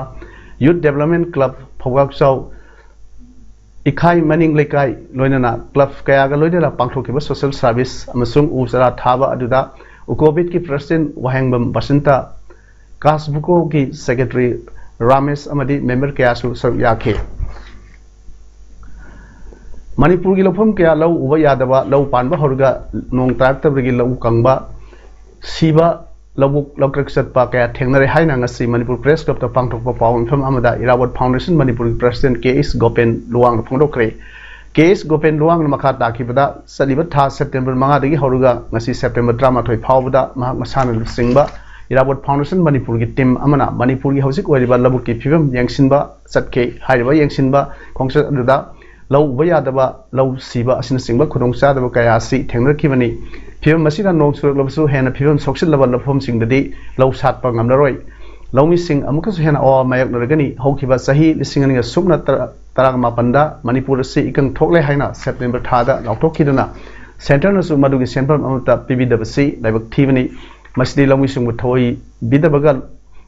Youth Development Club, ꯐꯧꯒꯥꯛꯆꯥꯎ ꯏꯈꯥꯏ ꯃꯅꯤꯡ ꯂꯩꯀꯥꯏ, ꯂꯣꯏꯅꯅ ꯀ꯭ꯂꯕ ꯀꯌꯥꯒ ꯂꯣꯏꯅꯅ ꯄꯥꯡꯊꯣꯛꯈꯤꯕ ꯁꯣꯁꯦꯜ ꯁꯥꯔꯚꯤꯁ ꯑꯃꯁꯨꯡ ꯎ ꯆꯥꯔꯥ ꯊꯥꯕ ꯑꯗꯨꯗ ꯎꯀꯣꯕꯤꯠꯀꯤ ꯄ꯭ꯔꯁꯤꯗꯦꯟꯠ ꯋꯥꯍꯦꯡꯕꯝ ꯕꯁꯟꯇ, ꯀꯥꯁꯕꯨꯀꯣꯒꯤ ꯁꯦꯀ꯭ꯔꯦꯇꯔꯤ ꯔꯥꯃꯦꯁ ꯑꯃꯗꯤ ꯃꯦꯝꯕꯔ ꯀꯌꯥꯁꯨ ꯁꯔꯨꯛ ꯌꯥꯈꯤ꯫ ꯃꯅꯤꯄꯨꯔꯒꯤ ꯂꯧꯐꯝ ꯀꯌꯥ ꯂꯧ ꯎꯕ ꯌꯥꯗꯕ, ꯂꯧ ꯄꯥꯟꯕ ꯍꯧꯔꯒ ꯅꯣꯡ ꯇꯥꯔꯛꯇꯕꯗꯒꯤ ꯂꯧ ꯀꯪꯕ, ꯁꯤꯕ, ꯂꯧꯕꯨꯛ ꯂꯧꯀ꯭ꯔꯛ ꯆꯠꯄ ꯀꯌꯥ ꯊꯦꯡꯅꯔꯦ ꯍꯥꯏꯅ ꯉꯁꯤ ꯃꯅꯤꯄꯨꯔ ꯄ꯭ꯔꯦꯁ ꯀ꯭ꯂꯕꯇ ꯄꯥꯡꯊꯣꯛꯄ ꯄꯥꯎ ꯃꯤꯐꯝ ꯑꯃꯗ ꯏꯔꯥꯕꯣꯠ ꯐꯥꯎꯟꯗꯦꯁꯟ ꯃꯅꯤꯄꯨꯔꯒꯤ ꯄ꯭ꯔꯁꯤꯗꯦꯟꯠ ꯀꯦ ꯑꯦꯁ ꯒꯣꯄꯦꯟ ꯂꯨꯋꯥꯡꯅ ꯐꯣꯡꯗꯣꯛꯈ꯭ꯔꯦ꯫ ꯀꯦ ꯑꯦꯁ ꯒꯣꯄꯦꯟ ꯂꯨꯋꯥꯡꯅ ꯃꯈꯥ ꯇꯥꯈꯤꯕꯗ, ꯆꯠꯂꯤꯕ ꯊꯥ ꯁꯦꯞꯇꯦꯝꯕꯔ ꯃꯉꯥꯗꯒꯤ ꯍꯧꯔꯒ ꯉꯁꯤ ꯁꯦꯞꯇꯦꯝꯕꯔ ꯇꯔꯥꯃꯥꯊꯣꯏ ꯐꯥꯎꯕꯗ ꯃꯍꯥꯛ ꯃꯁꯥꯅ ꯂꯨꯆꯤꯡꯕ ꯏꯔꯥꯕꯣꯠ ꯐꯥꯎꯟꯗꯦꯁꯟ ꯃꯅꯤꯄꯨꯔꯒꯤ ꯇꯤꯝ ꯑꯃꯅ ꯃꯅꯤꯄꯨꯔꯒꯤ ꯍꯧꯖꯤꯛ ꯑꯣꯏꯔꯤꯕ ꯂꯧꯕꯨꯛꯀꯤ ꯐꯤꯕꯝ ꯌꯦꯡꯁꯤꯟꯕ ꯆꯠꯈꯤ꯫ ꯍꯥꯏꯔꯤꯕ ꯌꯦꯡꯁꯤꯟꯕ ꯈꯣꯡꯆꯠ ꯑꯗꯨꯗ ꯂꯧ ꯎꯕ ꯌꯥꯗꯕ, ꯂꯧ ꯁꯤꯕ ꯑꯁꯤꯅꯆꯤꯡꯕ ꯈꯨꯗꯣꯡꯆꯥꯗꯕ ꯀꯌꯥ ꯑꯁꯤ ꯊꯦꯡꯅꯔꯛꯈꯤꯕꯅꯤ꯫ ꯐꯤꯕꯝ ꯑꯁꯤꯗ ꯅꯣꯡ ꯆꯨꯔꯛꯂꯕꯁꯨ ꯍꯦꯟꯅ ꯐꯤꯕꯝ ꯁꯣꯛꯆꯤꯜꯂꯕ ꯂꯧꯐꯝꯁꯤꯡꯗꯗꯤ ꯂꯧ ꯁꯥꯠꯄ ꯉꯝꯂꯔꯣꯏ꯫ ꯂꯧꯃꯤꯁꯤꯡ ꯑꯃꯨꯛꯀꯁꯨ ꯍꯦꯟꯅ ꯑꯋꯥꯕ ꯃꯥꯌꯣꯛꯅꯔꯒꯅꯤ꯫ ꯍꯧꯈꯤꯕ ꯆꯍꯤ ꯂꯤꯁꯤꯡ ꯑꯅꯤꯒ ꯁꯨꯞꯅ ꯇꯔꯥ, ꯇꯔꯥꯃꯥꯄꯟꯗ ꯃꯅꯤꯄꯨꯔ ꯑꯁꯤ ꯏꯀꯪ ꯊꯣꯛꯂꯦ ꯍꯥꯏꯅ ꯁꯦꯞꯇꯦꯝꯕꯔ ꯊꯥꯗ ꯂꯥꯎꯊꯣꯛꯈꯤꯗꯨꯅ ꯁꯦꯟꯇꯔꯅꯁꯨ ꯃꯗꯨꯒꯤ ꯁꯦꯟꯐꯝ ꯑꯃꯠꯇ ꯄꯤꯕꯤꯗꯕꯁꯤ ꯂꯥꯏꯕꯛ ꯊꯤꯕꯅꯤ꯫ ꯃꯁꯤꯗꯤ ꯂꯧꯃꯤꯁꯤꯡꯕꯨ ꯊꯑꯣꯏꯕꯤꯗꯕꯒ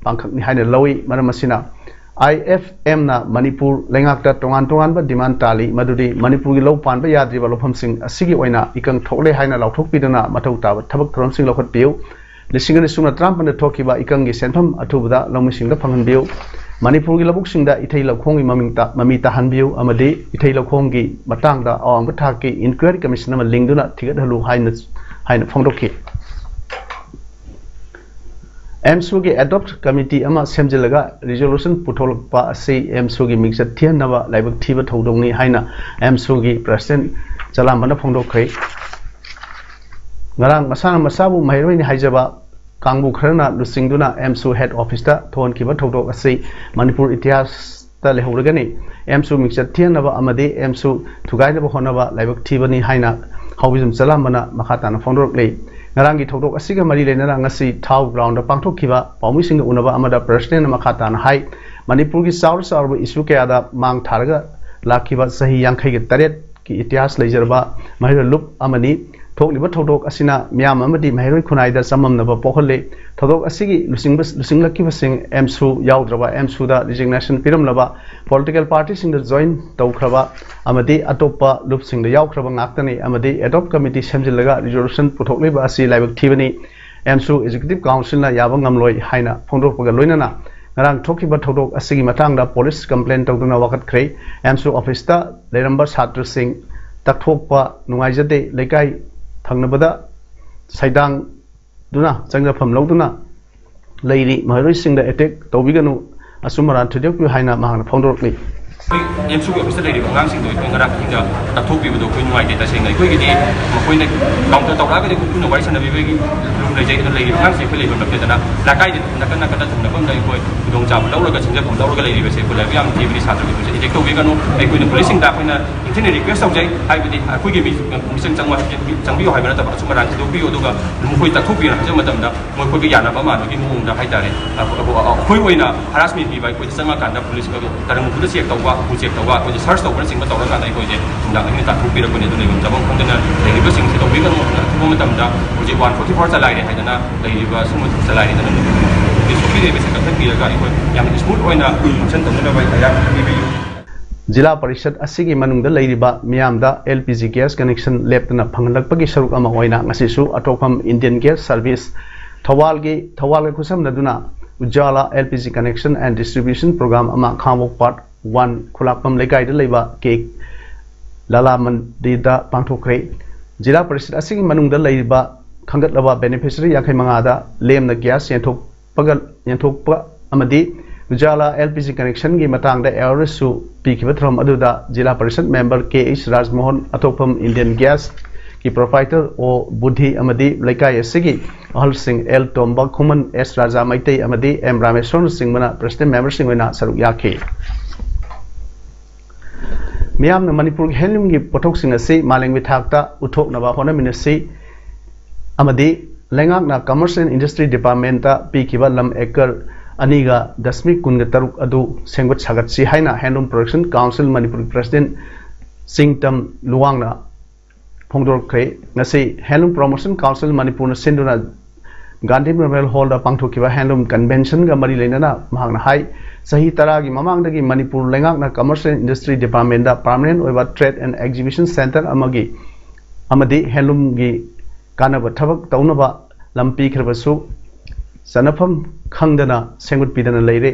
ꯄꯥꯡꯈꯛꯅꯤ ꯍꯥꯏꯅ ꯂꯧꯏ꯫ ꯃꯔꯝ ꯑꯁꯤꯅ, ꯑꯥꯏ ꯑꯦꯐ ꯑꯦꯝꯅ ꯃꯅꯤꯄꯨꯔ ꯂꯩꯉꯥꯛꯇ ꯇꯣꯉꯥꯟ ꯇꯣꯉꯥꯟꯕ ꯗꯤꯃꯥꯟ ꯇꯥꯜꯂꯤ, ꯃꯗꯨꯗꯤ ꯃꯅꯤꯄꯨꯔꯒꯤ ꯂꯧ ꯄꯥꯟꯕ ꯌꯥꯗ꯭ꯔꯤꯕ ꯂꯧꯐꯝꯁꯤꯡ ꯑꯁꯤꯒꯤ ꯑꯣꯏꯅ ꯏꯀꯪ ꯊꯣꯛꯂꯦ ꯍꯥꯏꯅ ꯂꯥꯎꯊꯣꯛꯄꯤꯗꯨꯅ ꯃꯊꯧ ꯇꯥꯕ ꯊꯕꯛ ꯊꯧꯔꯝꯁꯤꯡ ꯂꯧꯈꯠꯄꯤꯌꯨ꯫ ꯂꯤꯁꯤꯡ ꯑꯅꯤ ꯁꯨꯞꯅ ꯇꯔꯥꯃꯥꯄꯟꯗ ꯊꯣꯛꯈꯤꯕ ꯏꯀꯪꯒꯤ ꯁꯦꯟꯐꯝ ꯑꯊꯨꯕꯗ ꯂꯧꯃꯤꯁꯤꯡꯗ ꯐꯪꯍꯟꯕꯤꯌꯨ꯫ ꯃꯅꯤꯄꯨꯔꯒꯤ ꯂꯧꯕꯨꯛꯁꯤꯡꯗ ꯏꯊꯩ ꯂꯧꯈꯣꯡꯒꯤ ꯃꯃꯤꯡ ꯇ-, ꯃꯃꯤ ꯇꯥꯍꯟꯕꯤꯌꯨ ꯑꯃꯗꯤ ꯏꯊꯩ ꯂꯧꯈꯣꯡꯒꯤ ꯃꯇꯥꯡꯗ ꯑꯋꯥꯡꯕ ꯊꯥꯛꯀꯤ ꯏꯟꯀ꯭ꯋꯥꯏꯔꯤ ꯀꯃꯤꯁꯟ ꯑꯃ ꯂꯤꯡꯗꯨꯅ ꯊꯤꯒꯠꯍꯜꯂꯨ ꯍꯥꯏꯅ, ꯍꯥꯏꯅ ꯐꯣꯡꯗꯣꯛꯈꯤ꯫ ꯑꯦꯝꯁꯨꯒꯤ ꯑꯦꯗꯣꯞ ꯀꯃꯤꯇꯤ ꯑꯃ ꯁꯦꯝꯖꯤꯜꯂꯒ ꯔꯤꯖꯣꯂꯨꯁꯟ ꯄꯨꯊꯣꯛꯂꯛꯄ ꯑꯁꯤ ꯑꯦꯝꯁꯨꯒꯤ ꯃꯤꯡꯆꯠ ꯊꯤꯍꯟꯅꯕ ꯂꯥꯏꯕꯛ ꯊꯤꯕ ꯊꯧꯗꯣꯛꯅꯤ ꯍꯥꯏꯅ ꯑꯦꯝꯁꯨꯒꯤ ꯄ꯭ꯔꯁꯤꯗꯦꯟ ꯆꯂꯥꯝꯕꯅ ꯐꯣꯡꯗꯣꯛꯈ꯭ꯔꯦ꯫ ꯉꯔꯥꯡ ꯃꯁꯥꯅ ꯃꯁꯥꯕꯨ ꯃꯍꯩꯔꯣꯏꯅꯤ ꯍꯥꯏꯖꯕ ꯀꯥꯡꯕꯨ ꯈꯔꯅ ꯂꯨꯆꯤꯡꯗꯨꯅ ꯑꯦꯝꯁꯨ ꯍꯦꯗ ꯑꯣꯐꯤꯁꯇ ꯊꯣꯛꯍꯟꯈꯤꯕ ꯊꯧꯗꯣꯛ ꯑꯁꯤ ꯃꯅꯤꯄꯨꯔ ꯏꯇꯤꯍꯥꯁꯇ ꯂꯩꯍꯧꯔꯒꯅꯤ꯫ ꯑꯦꯝꯁꯨ ꯃꯤꯡꯆꯠ ꯊꯤꯍꯟꯅꯕ ꯑꯃꯗꯤ ꯑꯦꯝꯁꯨ ꯊꯨꯒꯥꯏꯅꯕ ꯍꯣꯠꯅꯕ ꯂꯥꯏꯕꯛ ꯊꯤꯕꯅꯤ ꯍꯥꯏꯅ ꯍꯥꯎꯕꯤꯖꯝ ꯆꯂꯥꯝꯕꯅ ꯃꯈꯥ ꯇꯥꯅ ꯐꯣꯡꯗꯣꯔꯛꯂꯤ꯫ ꯉꯔꯥꯡꯒꯤ ꯊꯧꯗꯣꯛ ꯑꯁꯤꯒ ꯃꯔꯤ ꯂꯩꯅꯅ ꯉꯁꯤ ꯊꯥꯎ ꯒ꯭ꯔꯥꯎꯟꯗ ꯄꯥꯡꯊꯣꯛꯈꯤꯕ ꯄꯥꯎꯃꯤꯁꯤꯡꯒ ꯎꯅꯕ ꯑꯃꯗ ꯄ꯭ꯔꯁꯤꯗꯦꯟꯅ ꯃꯈꯥ ꯇꯥꯅ ꯍꯥꯏ, ꯃꯅꯤꯄꯨꯔꯒꯤ ꯆꯥꯎꯔ ꯆꯥꯎꯔꯕ ꯏꯁꯨ ꯀꯌꯥꯗ ꯃꯥꯡ ꯊꯥꯔꯒ ꯂꯥꯛꯈꯤꯕ ꯆꯍꯤ ꯌꯥꯡꯈꯩꯒ ꯇꯔꯦꯠꯀꯤ ꯏꯇꯤꯍꯥꯁ ꯂꯩꯖꯔꯕ ꯃꯍꯩꯔꯣꯏ ꯂꯨꯞ ꯑꯃꯅꯤ꯫ ꯊꯣꯛꯂꯤꯕ ꯊꯧꯗꯣꯛ ꯑꯁꯤꯅ ꯃꯤꯌꯥꯝ ꯑꯃꯗꯤ ꯃꯍꯩꯔꯣꯏ ꯈꯨꯟꯅꯥꯏꯗ ꯆꯃꯝꯅꯕ ꯄꯣꯛꯍꯜꯂꯤ꯫ ꯊꯧꯗꯣꯛ ꯑꯁꯤꯒꯤ ꯂꯨꯆꯤꯡꯕ-, ꯂꯨꯆꯤꯡꯂꯛꯈꯤꯕꯁꯤꯡ ꯑꯦꯝꯁꯨ ꯌꯥꯎꯗ꯭ꯔꯕ ꯑꯦꯝꯁꯨꯗ ꯔꯤꯖꯤꯒꯅꯦꯁꯟ ꯄꯤꯔꯝꯂꯕ ꯄꯣꯂꯤꯇꯤꯀꯦꯜ ꯄꯥꯔꯇꯤꯁꯤꯡꯗ ꯖꯣꯏꯟ ꯇꯧꯈ꯭ꯔꯕ ꯑꯃꯗꯤ ꯑꯇꯣꯞꯄ ꯂꯨꯞꯁꯤꯡꯗ ꯌꯥꯎꯈ꯭ꯔꯕ ꯉꯥꯛꯇꯅꯤ ꯑꯃꯗꯤ ꯑꯦꯗꯣꯞ ꯀꯃꯤꯇꯤ ꯁꯦꯝꯖꯤꯜꯂꯒ ꯔꯤꯖꯣꯂꯨꯁꯟ ꯄꯨꯊꯣꯛꯂꯤꯕ ꯑꯁꯤ ꯂꯥꯏꯕꯛ ꯊꯤꯕꯅꯤ꯫ ꯑꯦꯝꯁꯨ ꯑꯦꯛꯖꯤꯀ꯭ꯌꯨꯇꯤꯚ ꯀꯥꯎꯟꯁꯤꯜꯅ ꯌꯥꯕ ꯉꯝꯂꯣꯏ ꯍꯥꯏꯅ ꯐꯣꯡꯗꯣꯔꯛꯄꯒ ꯂꯣꯏꯅꯅ ꯉꯔꯥꯡ ꯊꯣꯛꯈꯤꯕ ꯊꯧꯗꯣꯛ ꯑꯁꯤꯒꯤ ꯃꯇꯥꯡꯗ ꯄꯨꯂꯤꯁ ꯀꯝꯄ꯭ꯂꯦꯟ ꯇꯧꯗꯨꯅ ꯋꯥꯀꯠꯈ꯭ꯔꯦ꯫ ꯑꯦꯝꯁꯨ ꯑꯣꯐꯤꯁꯇ ꯂꯩꯔꯝꯕ ꯁꯥꯇ꯭ꯔꯁꯤꯡ ꯇꯛꯊꯣꯛꯄ ꯅꯨꯡꯉꯥꯏꯖꯗꯦ, ꯂꯩꯀꯥꯏ ꯊꯪꯅꯕꯗ ꯁꯩꯗꯥꯡꯗꯨꯅ ꯆꯪꯖꯐꯝ ꯂꯧꯗꯨꯅ ꯂꯩꯔꯤ, ꯃꯍꯩꯔꯣꯏꯁꯤꯡꯗ ꯑꯦꯇꯦꯛ ꯇꯧꯕꯤꯒꯅꯨ, ꯑꯆꯨꯝ ꯑꯔꯥꯟ ꯊꯤꯗꯣꯛꯄꯤꯌꯨ ꯍꯥꯏꯅ ꯃꯍꯥꯛꯅ ꯐꯣꯡꯗꯣꯔꯛꯂꯤ꯫ ꯑꯩꯈꯣꯏ ꯑꯦꯝꯁꯨꯒꯤ ꯑꯣꯐꯤꯁꯇ ꯂꯩꯔꯤꯕ ꯑꯉꯥꯡꯁꯤꯡꯗꯣ ꯑꯩꯈꯣꯏ ꯉꯔꯥꯡ ꯑꯍꯤꯡꯗ ꯇꯛꯊꯣꯛꯄꯤꯕꯗꯣ ꯑꯩꯈꯣꯏ ꯅꯨꯡꯉꯥꯏꯇꯦ꯫ ꯇꯁꯦꯡꯅ ꯑꯩꯈꯣꯏꯒꯤꯗꯤ ꯃꯈꯣꯏꯅ ꯀꯥꯎꯟꯇꯔ ꯇꯧꯔꯛꯑꯒꯗꯤ ꯑꯩꯈꯣꯏ ꯄꯨꯟꯅ ꯋꯥꯔꯤ ꯁꯥꯟꯅꯕꯤꯕꯒꯤ ꯔꯨꯝ ꯂꯩꯖꯩ, ꯑꯗꯨ ꯂꯩꯔꯤꯕ ꯑꯉꯥꯡꯁꯤꯡ ꯑꯩꯈꯣꯏ ꯂꯩꯐꯝ ꯅꯠꯇꯦꯗꯅ ꯂꯩꯀꯥꯏꯗ ꯅꯥꯀꯟ ꯅꯥꯀꯟꯗ ꯊꯝꯅꯐꯝꯗ ꯑꯩꯈꯣꯏ ꯈꯨꯗꯣꯡꯆꯥꯕ ꯂꯧꯔꯒ ꯆꯪꯖꯐꯝ ꯂꯧꯔꯒ ꯂꯩꯔꯤꯕꯁꯦ ꯑꯩꯈꯣꯏ ꯂꯥꯏꯕꯛ ꯌꯥꯝ ꯊꯤꯕꯅꯤ꯫ ꯁꯥꯇ꯭ꯔ ꯑꯩꯈꯣꯏꯁꯦ ꯑꯦꯇꯦꯛ ꯇꯧꯕꯤꯒꯅꯨ꯫ ꯑꯩꯈꯣꯏꯅ ꯄꯨꯂꯤꯁꯁꯤꯡꯗ ꯑꯩꯈꯣꯏꯅ ꯅꯤꯡꯊꯤꯅ ꯔꯤꯀ꯭ꯋꯦꯁ ꯇꯧꯖꯩ, ꯍꯥꯏꯕꯗꯤ ꯑꯩꯈꯣꯏꯒꯤ ꯃꯤ-, ꯃꯤꯆꯪ ꯆꯪꯕ ꯍꯥꯏꯕ, ꯆꯪꯕꯤꯌꯨ ꯍꯥꯏꯕ ꯅꯠꯇꯕ ꯑꯆꯨꯝ ꯑꯔꯥꯟ ꯊꯤꯗꯣꯛꯄꯤꯌꯨ, ꯑꯗꯨꯒ ꯃꯈꯣꯏ ꯇꯛꯊꯣꯛꯄꯤꯌꯨ ꯍꯥꯏꯖꯕ ꯃꯇꯝꯗ ꯃꯈꯣꯏꯒ ꯌꯥꯅꯕ ꯑꯃ ꯑꯗꯨꯒꯤ ꯃꯑꯣꯡꯗ ꯍꯥꯏꯇꯥꯔꯦ꯫ ꯑꯩꯈꯣꯏ ꯑꯣꯏꯅ ꯍꯔꯥꯁꯃꯦꯟ ꯄꯤꯕ, ꯑꯩꯈꯣꯏꯗ ꯆꯪꯉꯀꯥꯟꯗ ꯄꯨꯂꯤꯁ ꯇꯔꯪ ꯃꯈꯨꯗ ꯆꯦꯛ ꯇꯧꯕ, ꯎꯄꯨ ꯆꯦꯛ ꯇꯧꯕ, ꯑꯩꯈꯣꯏꯁꯦ ꯁꯔꯆ ꯇꯧꯕꯅꯆꯤꯡꯕ ꯇꯧꯔꯀꯥꯟꯗ ꯑꯩꯈꯣꯏꯁꯦ ꯅꯨꯡꯗꯥꯡ ꯑꯍꯤꯡꯗ ꯇꯥꯟꯊꯣꯛꯄꯤꯔꯛꯄꯅꯦ꯫ ꯑꯗꯨ ꯂꯩꯐꯝ ꯆꯥꯐꯝ ꯈꯪꯗꯅ ꯂꯩꯔꯤꯕꯁꯤꯡꯁꯦ ꯇꯧꯕꯤꯒꯅꯨ꯫ ꯑꯊꯨꯕ ꯃꯇꯝꯗ ꯍꯧꯖꯤꯛ ꯋꯥꯟ ꯐꯣꯔꯇꯤ ꯐꯣꯔ ꯆꯂꯥꯏꯔꯦ ꯍꯥꯏꯗꯅ ꯂꯩꯔꯤꯕ ꯁꯤꯒꯨꯝꯕ ꯆꯂꯥꯏꯔꯤꯗꯅ ꯁꯣꯛꯄꯤꯔꯤꯕꯁꯦ ꯀꯛꯊꯠꯄꯤꯔꯒ ꯑꯩꯈꯣꯏ ꯌꯥꯝꯅ ꯁ꯭ꯃꯨꯠ ꯑꯣꯏꯅ ꯐꯪꯁꯟ ꯇꯧꯅꯅꯕ ꯑꯩ ꯍꯥꯏꯔꯞ ꯄꯤꯕꯤꯌꯨ꯫ ꯖꯤꯂꯥ ꯄꯔꯤꯁꯠ ꯑꯁꯤꯒꯤ ꯃꯅꯨꯡꯗ ꯂꯩꯔꯤꯕ ꯃꯤꯌꯥꯝꯗ L P G gas connection ꯂꯦꯞꯇꯅ ꯐꯪꯍꯜꯂꯛꯄꯒꯤ ꯁꯔꯨꯛ ꯑꯃ ꯑꯣꯏꯅ ꯉꯁꯤꯁꯨ ꯑꯊꯣꯛꯐꯝ ꯏꯟꯗꯤꯌꯟ ꯒ꯭ꯌꯥꯁ ꯁꯔꯚꯤꯁ ꯊꯧꯕꯥꯜꯒꯤ, ꯊꯧꯕꯥꯜꯒ ꯈꯨꯠꯁꯝꯅꯗꯨꯅ ꯎꯖꯥꯂꯥ L P G connection and distribution programme ꯑꯃ ꯈꯥꯡꯉꯕꯣꯛ ꯄꯥꯔꯠ ꯋꯥꯟ ꯈꯨꯂꯥꯛꯄꯝ ꯂꯩꯀꯥꯏꯗ ꯂꯩꯕ ꯀꯦ ꯂꯥꯂꯥ ꯃꯟꯗꯤꯔꯗ ꯄꯥꯡꯊꯣꯛꯈ꯭ꯔꯦ꯫ ꯖꯤꯂꯥ ꯄꯔꯤꯁꯠ ꯑꯁꯤꯒꯤ ꯃꯅꯨꯡꯗ ꯂꯩꯔꯤꯕ ꯈꯟꯒꯠꯂꯕ ꯕꯦꯅꯤꯐꯤꯁꯔꯤ ꯌꯥꯡꯈꯩ ꯃꯉꯥꯗ ꯂꯦꯝꯅ ꯒ꯭ꯌꯥꯁ ꯌꯦꯟꯊꯣꯛ ꯄꯒ ꯌꯦꯟꯊꯣꯛꯄ ꯑꯃꯗꯤ Ujjwala L P G connection ꯒꯤ ꯃꯇꯥꯡꯗ awareness ꯁꯨ ꯄꯤꯈꯤꯕ ꯊꯧꯔꯝ ꯑꯗꯨꯗ ꯖꯤꯂꯥ parishad member K H ꯔꯥꯖꯃꯣꯍꯟ, ꯑꯊꯣꯛꯐꯝ Indian Gas ꯀꯤ proprietor O ꯕꯨꯙꯤ ꯑꯃꯗꯤ ꯂꯩꯀꯥꯏ ꯑꯁꯤꯒꯤ ꯑꯍꯜꯁꯤꯡ L ꯇꯣꯝꯕ, ꯈꯨꯃꯟ S ꯔꯥꯖꯥ ꯃꯩꯇꯩ ꯑꯃꯗꯤ M ꯔꯥꯃꯦꯁꯣꯔꯅꯆꯤꯡꯕꯅ president member ꯁꯤꯡ ꯑꯣꯏꯅ ꯁꯔꯨꯛ ꯌꯥꯈꯤ꯫ ꯃꯤꯌꯥꯝꯅ ꯃꯅꯤꯄꯨꯔꯒꯤ handloom ꯒꯤ ꯄꯣꯠꯊꯣꯛꯁꯤꯡ ꯑꯁꯤ ꯃꯥꯂꯦꯝꯒꯤ ꯊꯥꯛꯇ ꯎꯠꯊꯣꯛꯅꯕ ꯍꯣꯠꯅꯃꯤꯟꯅꯁꯤ ꯑꯃꯗꯤ ꯂꯩꯉꯥꯛꯅ Commerce and Industry Department ꯇ ꯄꯤꯈꯤꯕ ꯂꯝ acre ꯑꯅꯤꯒ ꯗꯁꯃꯤꯛ ꯀꯨꯟꯒ ꯇꯔꯨꯛ ꯑꯗꯨ ꯁꯦꯝꯒꯠ ꯁꯥꯒꯠꯁꯤ ꯍꯥꯏꯅ Handloom Production Council ꯃꯅꯤꯄꯨꯔꯒꯤ president ꯆꯤꯡꯇꯝ ꯂꯨꯋꯥꯡꯅ ꯐꯣꯡꯗꯣꯔꯛꯈ꯭ꯔꯦ꯫ ꯉꯁꯤ Handloom Promotion Council ꯃꯅꯤꯄꯨꯔꯅ ꯁꯤꯟꯗꯨꯅ ꯒꯥꯟꯙꯤ Memorial Hall ꯗ ꯄꯥꯡꯊꯣꯛꯈꯤꯕ handloom convention ꯒ ꯃꯔꯤ ꯂꯩꯅꯅ ꯃꯍꯥꯛꯅ ꯍꯥꯏ, ꯆꯍꯤ ꯇꯔꯥꯒꯤ ꯃꯃꯥꯡꯗꯒꯤ ꯃꯅꯤꯄꯨꯔ ꯂꯩꯉꯥꯛꯅ Commerce and Industry Department ꯇ permanent ꯑꯣꯏꯕ trade and exhibition centre ꯑꯃꯒꯤ ꯑꯃꯗꯤ handloom ꯒꯤ ꯀꯥꯟꯅꯕ ꯊꯕꯛ ꯇꯧꯅꯕ ꯂꯝ ꯄꯤꯈ꯭ꯔꯕꯁꯨ, ꯆꯟꯅꯐꯝ ꯈꯪꯗꯅ ꯁꯦꯝꯒꯠꯄꯤꯗꯅ ꯂꯩꯔꯦ꯫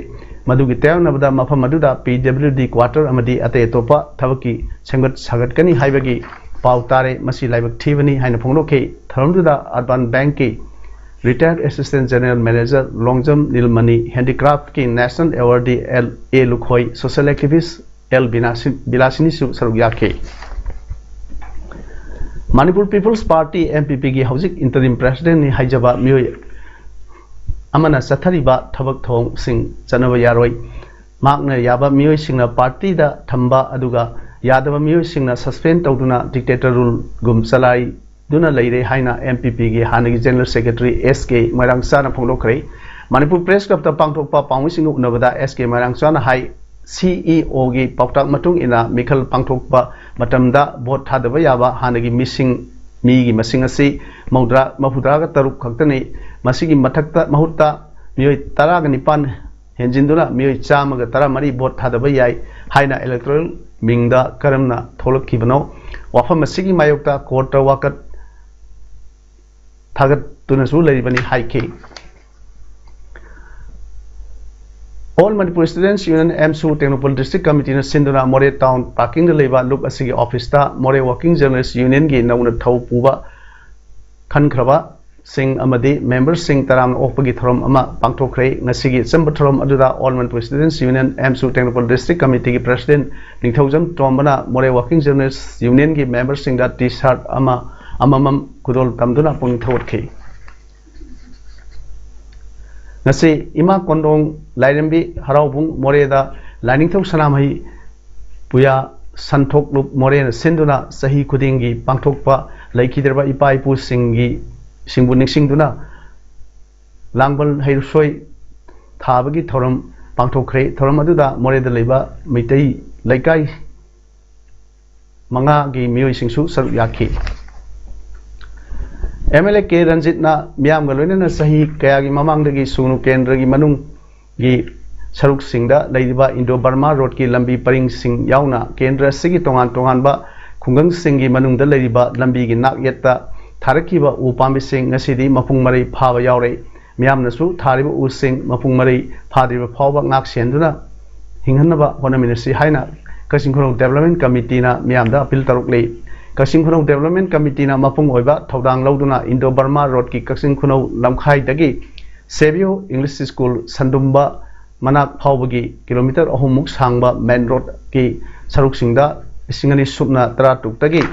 ꯃꯗꯨꯒꯤ ꯇꯥꯌꯣꯟꯅꯕꯗ ꯃꯐꯝ ꯑꯗꯨꯗ P W D quarter ꯑꯃꯗꯤ ꯑꯇꯩ ꯑꯇꯣꯞꯄ ꯊꯕꯛꯀꯤ ꯁꯦꯝꯒꯠ ꯁꯥꯒꯠꯀꯅꯤ ꯍꯥꯏꯕꯒꯤ ꯄꯥꯎ ꯇꯥꯔꯦ꯫ ꯃꯁꯤ ꯂꯥꯏꯕꯛ ꯊꯤꯕꯅꯤ ꯍꯥꯏꯅ ꯐꯣꯡꯗꯣꯛꯈꯤ꯫ ꯊꯧꯔꯝꯗꯨꯗ Urban Bank ꯀꯤ retired Assistant General Manager Longjam ꯅꯤꯜꯃꯅꯤ, Handicraft ꯀꯤ National Awardee L A Lukhoi, social activist L ꯕꯤꯅꯥꯁꯤ-, ꯕꯤꯂꯥꯁꯤꯅꯤꯁꯨ ꯁꯔꯨꯛ ꯌꯥꯈꯤ꯫ Manipur People's Party, M P P ꯒꯤ ꯍꯧꯖꯤꯛ interim president ꯅꯤ ꯍꯥꯏꯖꯕ ꯃꯤꯑꯣꯏ ꯑꯃꯅ ꯆꯠꯊꯔꯤꯕ ꯊꯕꯛ ꯊꯧꯑꯣꯡꯁꯤꯡ ꯆꯠꯅꯕ ꯌꯥꯔꯣꯏ꯫ ꯃꯍꯥꯛꯅ ꯌꯥꯕ ꯃꯤꯑꯣꯏꯁꯤꯡꯅ party ꯗ ꯊꯝꯕ ꯑꯗꯨꯒ ꯌꯥꯗꯕ ꯃꯤꯑꯣꯏꯁꯤꯡꯅ suspend ꯇꯧꯗꯨꯅ dictator rule ꯒꯨꯝ ꯆꯂꯥꯏꯗꯨꯅ ꯂꯩꯔꯦ ꯍꯥꯏꯅ M P P ꯒꯤ ꯍꯥꯟꯅꯒꯤ General Secretary S K ꯃꯣꯏꯔꯥꯡꯆꯥꯅ ꯐꯣꯡꯗꯣꯛꯈ꯭ꯔꯦ꯫ Manipur Press Club ꯇ ꯄꯥꯡꯊꯣꯛꯄ ꯄꯥꯎꯃꯤꯁꯤꯡꯒ ꯎꯅꯕꯗ S K ꯃꯣꯏꯔꯥꯡꯆꯥꯅ ꯍꯥꯏ, C E O ꯒꯤ ꯄꯥꯎꯇꯥꯛ ꯃꯇꯨꯡ ꯏꯟꯅ ꯃꯤꯈꯜ ꯄꯥꯡꯊꯣꯛꯄ ꯃꯇꯝꯗ vote ꯊꯥꯗꯕ ꯌꯥꯕ ꯍꯥꯟꯅꯒꯤ ꯃꯤꯁꯤꯡ, ꯃꯤꯒꯤ ꯃꯁꯤꯡ ꯑꯁꯤ ꯃꯧꯗ꯭ꯔꯥ, ꯃꯧꯗ꯭ꯔꯥꯒ ꯇꯔꯨꯛ ꯈꯛꯇꯅꯤ꯫ ꯃꯁꯤꯒꯤ ꯃꯊꯛꯇ, ꯃꯍꯨꯠꯇ ꯃꯤꯑꯣꯏ ꯇꯔꯥꯒ ꯅꯤꯄꯥꯟ ꯍꯦꯟꯖꯤꯟꯗꯨꯅ ꯃꯤꯑꯣꯏ ꯆꯥꯝꯃꯒ ꯇꯔꯥꯃꯔꯤ vote ꯊꯥꯗꯕ ꯌꯥꯏ ꯍꯥꯏꯅ electoral ꯃꯤꯡꯗ ꯀꯔꯝꯅ ꯊꯣꯛꯂꯛꯈꯤꯕꯅꯣ? ꯋꯥꯐꯝ ꯑꯁꯤꯒꯤ ꯃꯥꯌꯣꯛꯇ court ꯇ ꯋꯥꯀꯠ ꯊꯥꯒꯠꯇꯨꯅꯁꯨ ꯂꯩꯔꯤꯕꯅꯤ ꯍꯥꯏꯈꯤ꯫ All Manipur Students Union, AMSU, Tengnoupal District Committee ꯅ ꯁꯤꯟꯗꯨꯅ ꯃꯣꯔꯦ Town Parking ꯗ ꯂꯩꯕ ꯂꯨꯞ ꯑꯁꯤꯒꯤ office ꯇ ꯃꯣꯔꯦ Working Journalist Union ꯒꯤ ꯅꯧꯅ ꯊꯧ ꯄꯨꯕ ꯈꯟꯈ꯭ꯔꯕ ꯁꯤꯡ ꯑꯃꯗꯤ ꯃꯦꯝꯕꯔꯁꯤꯡ ꯇꯔꯥꯝꯅ ꯑꯣꯛꯄꯒꯤ ꯊꯧꯔꯝ ꯑꯃ ꯄꯥꯡꯊꯣꯛꯈ꯭ꯔꯦ꯫ ꯉꯁꯤꯒꯤ ꯑꯆꯝꯕ ꯊꯧꯔꯝ ꯑꯗꯨꯗ All Manipur Students Union, AMSU, Tengnoupal District Committeeꯒꯤ President ꯅꯤꯡꯊꯧꯖꯝ ꯇꯣꯝꯕꯅ ꯃꯣꯔꯦ Working Journalist Unionꯒꯤ ꯃꯦꯝꯕꯔꯁꯤꯡꯗ T-shirt ꯑꯃ ꯑꯃꯃꯝ ꯈꯨꯗꯣꯜ ꯇꯝꯗꯨꯅ ꯄꯨꯛꯅꯤꯡ ꯊꯧꯒꯠꯈꯤ꯫ ꯉꯁꯤ ꯏꯃꯥ ꯀꯣꯟꯗꯣꯡ ꯂꯥꯏꯔꯦꯝꯕꯤ ꯍꯔꯥꯎꯕꯨꯡ ꯃꯣꯔꯦꯗ ꯂꯥꯏꯅꯤꯡꯊꯧ ꯁꯅꯥꯃꯍꯤ ꯄꯨꯌꯥ ꯁꯟꯊꯣꯛꯂꯨꯞ ꯃꯣꯔꯦꯅ ꯁꯤꯟꯗꯨꯅ ꯆꯍꯤ ꯈꯨꯗꯤꯡꯒꯤ ꯄꯥꯡꯊꯣꯛꯄ ꯂꯩꯈꯤꯗ꯭ꯔꯕ ꯏꯄꯥ ꯏꯄꯨꯁꯤꯡꯒꯤ, ꯁꯤꯡꯕꯨ ꯅꯤꯡꯁꯤꯡꯗꯨꯅ ꯂꯥꯡꯕꯜ ꯍꯩꯔꯨꯁꯣꯏ ꯊꯥꯕꯒꯤ ꯊꯧꯔꯝ ꯄꯥꯡꯊꯣꯛꯈ꯭ꯔꯦ꯫ ꯊꯧꯔꯝ ꯑꯗꯨꯗ ꯃꯣꯔꯦꯗ ꯂꯩꯕ ꯃꯩꯇꯩ ꯂꯩꯀꯥꯏ ꯃꯉꯥꯒꯤ ꯃꯤꯑꯣꯏꯁꯤꯡꯁꯨ ꯁꯔꯨꯛ ꯌꯥꯈꯤ꯫ MLA ꯀꯦ ꯔꯟꯖꯤꯠꯅ ꯃꯤꯌꯥꯝꯒ ꯂꯣꯏꯅꯅ ꯆꯍꯤ ꯀꯌꯥꯒꯤ ꯃꯃꯥꯡꯗꯒꯤ ꯁꯨꯒꯅꯨ ꯀꯦꯟꯗ꯭ꯔꯒꯤ ꯃꯅꯨꯡꯒꯤ ꯁꯔꯨꯛꯁꯤꯡꯗ ꯂꯩꯔꯤꯕ Indo Burma Roadꯀꯤ ꯂꯝꯕꯤ ꯄꯔꯤꯡꯁꯤꯡ ꯌꯥꯎꯅ ꯀꯦꯟꯗ꯭ꯔ ꯑꯁꯤꯒꯤ ꯇꯣꯉꯥꯟ ꯇꯣꯉꯥꯟꯕ ꯈꯨꯡꯒꯪꯁꯤꯡꯒꯤ ꯃꯅꯨꯡꯗ ꯂꯩꯔꯤꯕ ꯂꯝꯕꯤꯒꯤ ꯅꯥꯛ ꯌꯦꯠꯇ ꯊꯥꯔꯛꯈꯤꯕ ꯎ ꯄꯥꯝꯕꯤꯁꯤꯡ ꯉꯁꯤꯗꯤ ꯃꯄꯨꯡ ꯃꯔꯩ ꯐꯥꯕ ꯌꯥꯎꯔꯦ꯫ ꯃꯤꯌꯥꯝꯅꯁꯨ ꯊꯥꯔꯤꯕ ꯎꯁꯤꯡ ꯃꯄꯨꯡ ꯃꯔꯩ ꯐꯥꯗ꯭ꯔꯤꯕ ꯐꯥꯎꯕ ꯉꯥꯛ ꯁꯦꯟꯗꯨꯅ ꯍꯤꯡꯍꯟꯅꯕ ꯍꯣꯠꯅꯃꯤꯟꯅꯁꯤ ꯍꯥꯏꯅ ꯀꯛꯆꯤꯡ ꯈꯨꯅꯧ Development Committeeꯅ ꯃꯤꯌꯥꯝꯗ ꯑꯄꯤꯜ ꯇꯧꯔꯛꯂꯤ꯫ ꯀꯛꯆꯤꯡ ꯈꯨꯅꯧ Development Committeeꯅ ꯃꯄꯨꯡ ꯑꯣꯏꯕ ꯊꯧꯗꯥꯡ ꯂꯧꯗꯨꯅ Indo Burma Roadꯀꯤ ꯀꯛꯆꯤꯡ ꯈꯨꯅꯧ ꯂꯝꯈꯥꯏꯗꯒꯤ Savio English School ꯁꯟꯗꯨꯝꯕ ꯃꯅꯥꯛ ꯐꯥꯎꯕꯒꯤ ꯀꯤꯂꯣꯃꯤꯇꯔ ꯑꯍꯨꯝꯃꯨꯛ ꯁꯥꯡꯕ main roadꯀꯤ ꯁꯔꯨꯛꯁꯤꯡꯗ ꯂꯤꯁꯤꯡ ꯑꯅꯤ ꯁꯨꯞꯅ ꯇꯔꯥ ꯇꯔꯨꯛꯇꯒꯤ